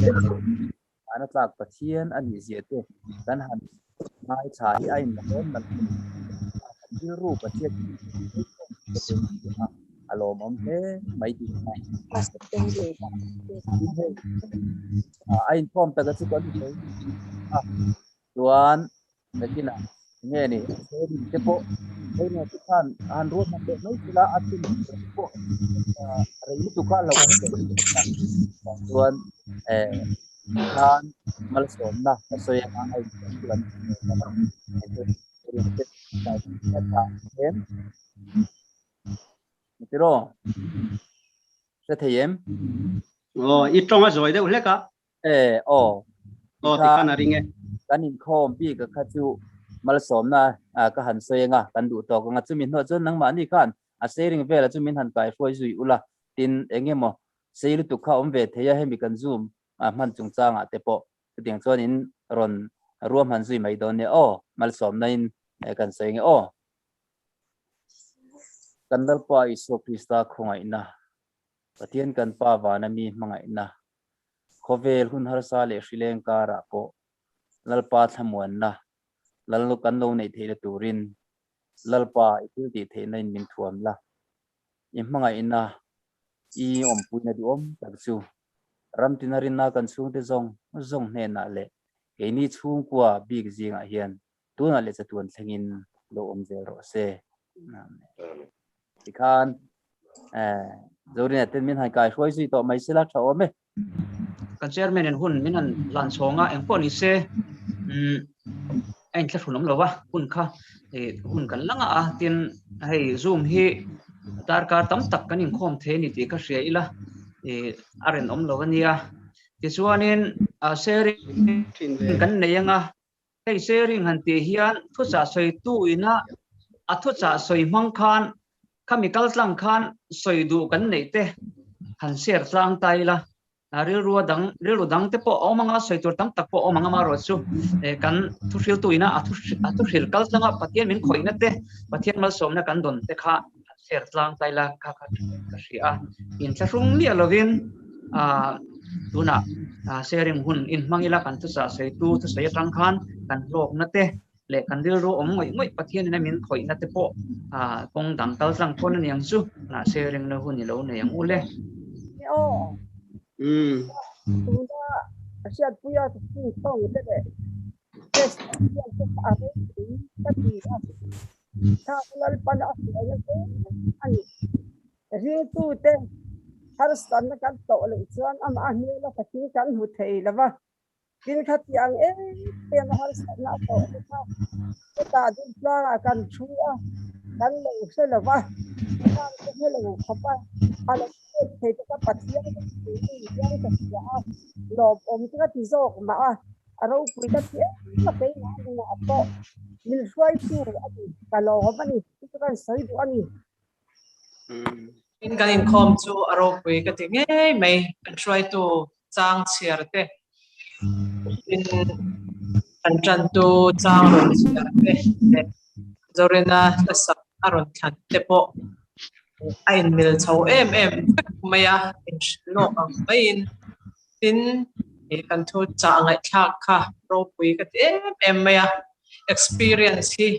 Ana tlak Pathian a nih zia te kan han ngaithla hi a inlawm nalh a ni. Kan rilru Pathian a lawmawm hle mai tih kha. A inkhawm taka chu kan sawi a, chuan Nakinah nge ni saving te pawh hei te khan han ruat hman leh mai thila a tum pawh rei lutuk kha lo awm tawh chuan eh khan malsawmna ka sawi anga a inkhawm chu kan tiraw hre thei em? Aw i tawng a zawi deuh hlek a. E aw. Aw ti khan a ring e. Kan inkhawm bik a kha chu malsawmna ka han sawi anga kan duh tawk anga chumi hnuah chuan nangmahni khan a sharing vela chu min han kaihruai zui ula tin eng emaw sei lutuk kha awm ve thei a hemi kan zoom hman chungchangah te pawh chutiang chuan in rawn ruahman zui mai dawn nia aw malsawmna in kan sawi nge aw. Kan Lalpa Isua Krista khawngaihna Pathian kan Pa vana mi hmangaihna Khawvel hun harsa leh hrileng karah pawh Lalpa thlamuanna Lal kan lo neih theihna turin Lalpa i thil tih theihna in min thuam la, i hmangaihna i awmpuina duhawm tak chu ramtina rinna kan chhungte zawng zawng hnenah leh keini chhungkua bik zingah hian tunah leh chatuan thlengin lo awm zel rawh se. Amen. Tikhan Zorina ten min han kai hruai zui tawh mai sela tha awm e. Kan chairman in hun min han hlan chhawng a, engpawh ni se a inthlahrun awm lo va, hun kha hun kan la ngah a, tin hei zoom hi darkar tam tak kan inkhawm thei a ni tih ka hria ila a rinawm lo a nia. Tichuanin sharing kan nei anga hei sharing han tih hian thuchah sawitu ina a thuchah sawi hmang khan Khami kal tlang khan sawi duh kan neih te han share tlang ta ila, rilru dang rilru dang te pawh a awm anga sawi tur tam tak pawh a awm ang amaherawh chu kan thuhriltu ina a thuhril kal tlanga Pathian min khawihna te Pathian malsawmna kan dawn te kha han share tlang ta ila kha kha ka hria a, inthlahrung miah lovin tunah sharing hun inhmang ila kan thuchah sawitu thusawi atang khan kan hlawkna te leh kan rilru awm ngawih ngawih Pathian in a min khawihna te pawh kawng dang kal tlang pawn a ni ang chu, mahse ringna hun i lo nei ang u le. Aw. Tuna hriatpuia chhung thawng te leh test hian te a ropui ka ti a, thak Lalpan a hruaina zel a ni. Ringtute harsatna kan tawh loh chuan amah hmela takin kan hmu thei lo va. Tin khati ang em em a harsatna a tawh te kha hetah ding tlangah kan thu a, kan lo hre lo va, khang te hre lo khawp a, a lo pek thei te kha Pathian ka ti in hian ka hria a, lawmawm te ka ti zawk mah a, a ropui ka ti em a keimah nunah pawh min hruaitu a ni, ka lawm a ni, chu chu kan sawi duh a ni. In kan inkhawm chu a ropui ka ti ngei mai, kan hruaitu chang chhiar te, in kan tantu chang rawn chhiar te leh Zorina hlasak a rawn thlan te pawh a inmil chho em em vek mai a, inhrilh lawk ang maiin tin kan thu chah ngaihthlak kha ropui ka ti em em mai a, experience hi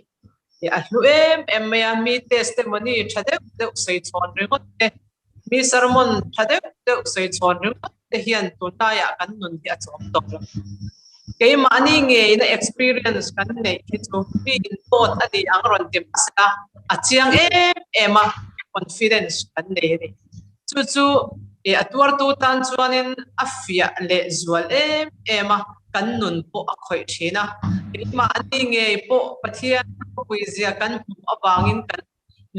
a hlu em em mai a, mi testimony tha deuh deuh sawi chhawn ringawt te, mi sermon tha deuh deuh sawi chhawn ringawt te hian tunlaiah kan nun hi a chawm tawh lo. Keimahni ngeina experience kan neih hi chu mi inpawt a ni ang rawn ti mahsela a chiang em em a, confidence kan nei a ni. Chu chu a tuartu tan chuanin a fiah leh zual em em a, kan nun pawh a khawih thin a. Keimahni ngei pawh Pathian ropuizia kan hmuh avangin kan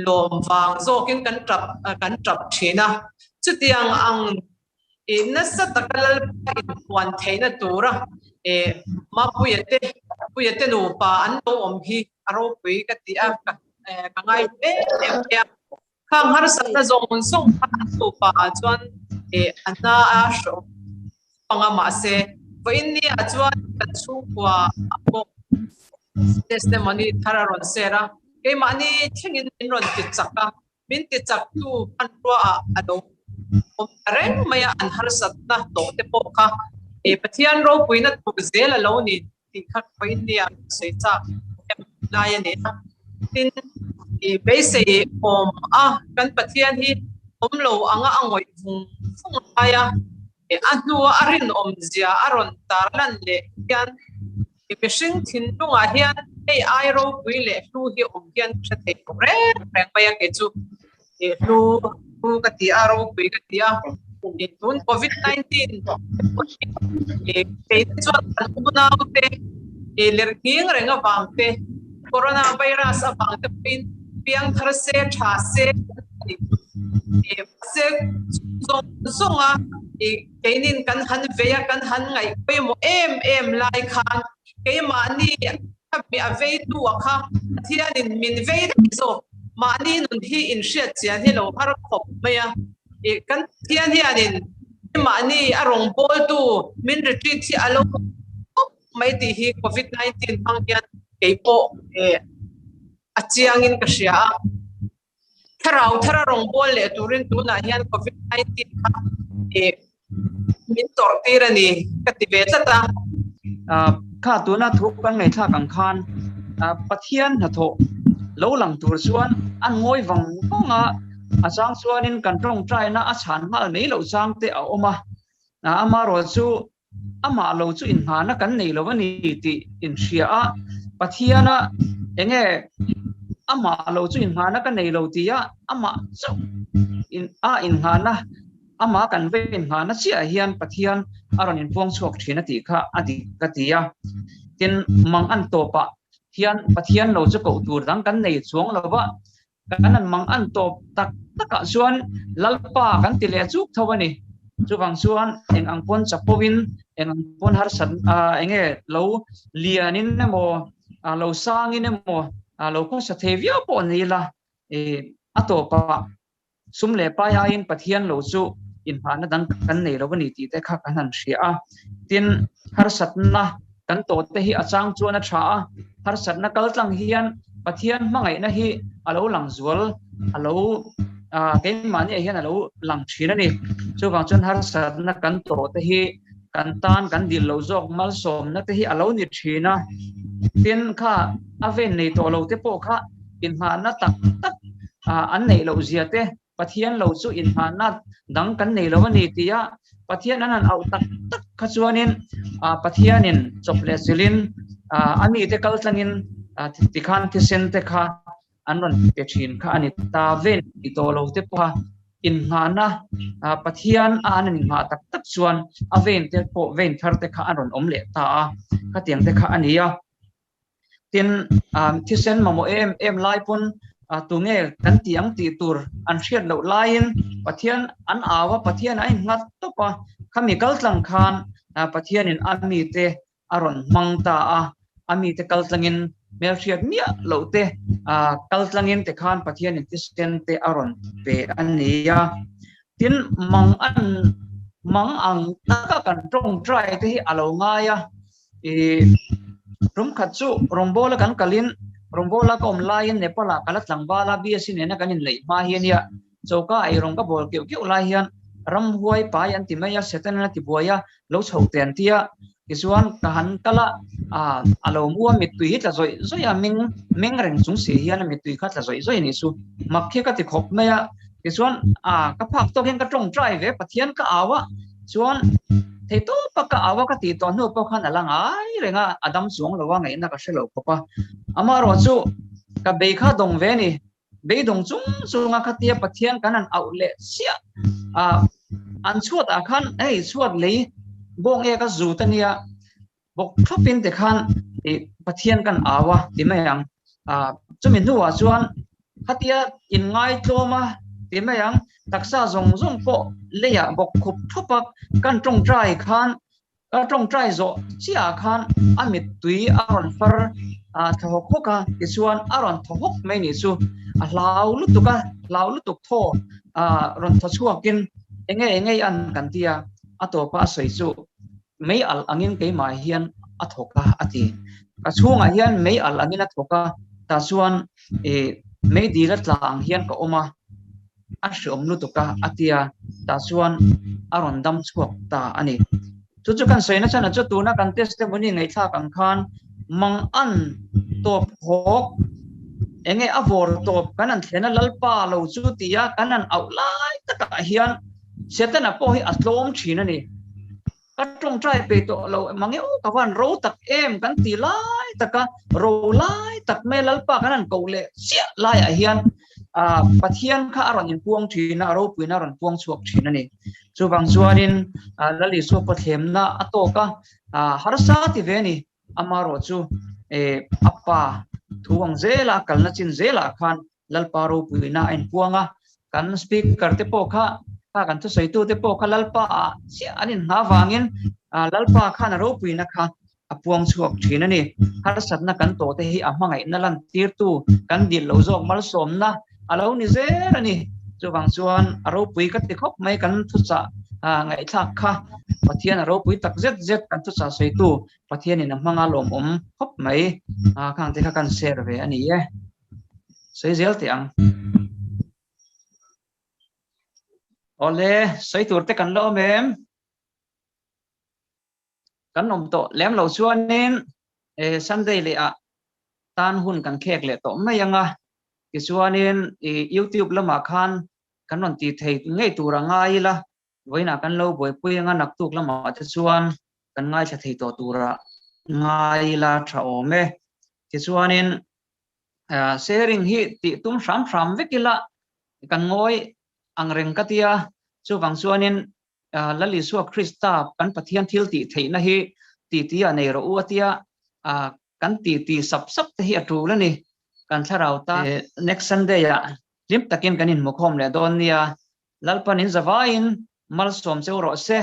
lawm vang zawkin kan tap kan tap thin a. Chutiang ang nasa taka Lalpa inpuan theihna tura Mapuia te Puia te nupa an lo awm hi a ropui ka ti a, ka ngai em em mai a. Khang harsatna zawng zawng kha an nupa ah chuan a hna a hrawm pang a, mahse vawiin ni ah chuan kan chhungkua ah pawh testimony thar a rawn share a, keimahni thlengin min rawn ti chak a, min ti chak tu hmanrua ah a lo awm ta reng mai a, an harsatna tawh te pawh kha Pathian ropuina tur zel a lo ni. tih kha vawiin nia sawi chak em lai a ni a. Tin, i beisei awm a, kan Pathian hi awm lo anga a ngawih vung vung lai a, a hnua a rinawm zia a rawn tar lan leh hian i mihring thinlungah hian hei ai ropui leh hlu hi awm hian ka hre thei lo reng reng mai a, kei chu i hlu hlu ka ti a, ropui ka ti a. Tun Covid 19 kei te chuan kan unau te ler nghing reng avang te, corona virus avang te pawhin piang thar se tha se mahse zawng zawng a keinin kan han vei a, kan han ngaih pawimawh em em lai khan keimahni a veitu a kha Pathianin min vei daih zawk mahni nun hi inhriat chian hi lo har khawp mai a. Kan Pathian hianin mahni a rawngbawltu min retreat hi a lo khawp mai tih hi Covid 19 hmang hian kei pawh a chiangin ka hria a. Thlarau thara rawngbâwl leh turin tunah hian Covid 19 kha min tawrh tir a ni ka ti ve tlat a. Kha tuna thu kan ngaihthlak ang khan Pathian hnathawh lo lang tur chuan an ngawi vang vang a, a chang chuanin kan tawngtaina a chhan nghal mai loh chang te a awm a. Amaherawhchu amah lo chu inhmahna kan nei lo a ni tih inhria a, Pathiana enge amah lo chu inhmahna ka nei lo tia amah chauh a inhmahna amah kan ve inhmahna chiah hian Pathian a rawn inpuang chhuak thin a tih kha a dik ka ti a. Tin, mang an tawpah hian Pathian lo chu koh tur dang kan nei chuang lo va, Kan an mang an tawp tak takah chuan Lalpa kan ti leh chuk tho a ni. Chuvang chuan eng ang pawn chapo in, eng ang pawn harsat eng nge lo lianin emaw, lo sangin emaw, lo khawsa thei viau pawh ni ila, a tawpah sum leh pai aiin Pathian lo chu inhmahna dang kan nei lo a ni tih te kha kan han hria a. Tin, harsatna kan tawh te hi a chang chuan a tha a, harsatna kal tlang hian Pathian hmangaihna hi a lo lang zual, a lo keimahniah hian a lo lang thin a ni. Chuvang chuan harsatna kan tawh te hi kan tan kan dil lo zawk malsawmna te hi a lo ni thin a. Tin, kha a ven nei tawh lo te pawh kha inhmahna tak tak an neih loh zia te Pathian lo chu inhmahna dang kan nei lo a ni tia Pathian an han auh tak tak kha chuanin Pathianin chawp leh chilhin a mite kal tlangin tikhan thisen te kha an rawn pe thin kha a ni ta ven ti tawh lo te pawha inhmahna Pathian a an inhmah tak tak chuan a ven te pawh ven thar te kha an rawn awm leh ta a, khatiang te kha a ni a. Tin, thisen mamawh em em lai pawn tunge kan tih ang tih tur an hriat loh laiin Pathian an au a, Pathian a innghat tawp a, khami kaltlang khan Pathianin a mite a rawn hmang ta a, a mite kaltlangin hmelhriat miah loh te kaltlangin te khan Pathianin thisen te a rawn pe a ni a. Tin, mang an mang ang taka kan tawngtai te hi a lo ngai a. I rum khat chu rawngbawla kan kalin rawngbawla ka awm laiin Nepal ah ka la tlangval a, BSc nena kan inleih hma hi ania, choka ah eirawng ka bawl keuh keuh lai hian ramhuai pai an ti mai a, Satan a ti buai a, lo chhoh te an ti a, tichuan ka han kal a, ah a lo mu a mittui hi tla zawih zawih a, meng meng reng chung si hian a mittui kha tla zawih zawih a nih chu, mak hi ka ti khawp mai a, tichuan ah ka phak tawk hian ka tawngtai ve Pathian ka au a, Chuan thei tawp a ka au a ka tih tawh hnu pawh khan a la ngai reng a, a dam chuang lo a ngaihna ka hre lo khawp a. Amaherawh chu ka bei kha dawng ve a ni. Beidawng chung chunga khatia Pathian kan han auh leh chiah a, an chhuat ah khan hei chhuat lei bawng ek a zut a nia, bawk thlawpin te khan ih Pathian kan au a ti mai ang. Ah chumi hnuah chuan khatia inngaitlawm a ti mai ang, taksa zawng zawng pawh leiah bawk khup thup a, kan tawngtai khan ka tawngtai zawh chiahah khan a mittui a rawn far ah thaw hawk hawk a, tichuan a rawn thaw hawk mai nih chu a hlau lutuk a, hlau lutuk thaw ah rawn thaw chhuakin enge enge i an kan ti a, a tawpa a sawi chu Mei alh angin keimah hian a thawk a, a ti. Ka chhungah hian mei alh angin a thawk a, tah chuan ih mei dil a tla ang hian ka awm a, a hreawm lutuk a, a ti a, tah chuan a rawn dam chhuak ta a ni. Chu chu kan sawi nachhan a chu tuna kan testimony ngaihthlak ang khan mang an tawp hawk enge a vawr tawp kan han thlen a Lalpa lo chu tia kan han auh lai takah hian Setana pawh hi a tlawm thin a ni. Ka tawngtai pe tawh lo mang e aw ka van ro tak em kan ti lai tak a, ro lai tak mai Lalpa kan han koh leh chiah laiah hian ah Pathian kha a rawn inpuang thin a, a ropuina a rawn puang chhuak thin a ni. Chuvang chuanin ah Lal Isua pawthlemna a tawk a, ah harsa ti ve a ni. Amaherawh chu eh a pa thu ang zela a kalna chin zelah khan Lalpa ropuina a inpuang a, kan speaker te pawh kha, kha kan thusawitu te pawh kha Lalpa ah chiah an inhna avangin Lalpa khan a ropuina kha a puang chhuak thin a ni. Harsatna kan tawh te hi a hmangaihna lantirtu kan dil lo zawk malsawmna a lo ni zel a ni. Chuvang chuan a ropui ka ti khawp mai kan thuchah ngaihthlak kha Pathian a ropui tak zet zet kan thuchah sawitu Pathianin a hmanga lawmawm khawp mai khang te kha kan share ve a ni e. Sawi zel teh ang. Awle, sawi tur te kan la awm em? Kan awm tawh lem lo chuanin Sunday leh ah tan hun kan khek leh tawh mai anga tichuanin YouTube lamah khan kan rawn ti thei ngei tur a ngai ila vawiinah kan lo buaipui anga naktuk lamah te chuan kan ngaithla thei tawh tura ngai ila tha awm e. Tichuanin sharing hi tih tum hram hram vek ila kan ngawi ang reng ka tia chuvang chuanin Lal Isua Krista kan Pathian thil tih theihna hi ti ti a nei rawh u a tia kan ti ti sap sap te hi a tul a ni. Kan thlarau tan next Sunday ah hlim takin kan inhmukhawm leh dawn nia. Lalpan in zavaiin malsawm cheu rawh se.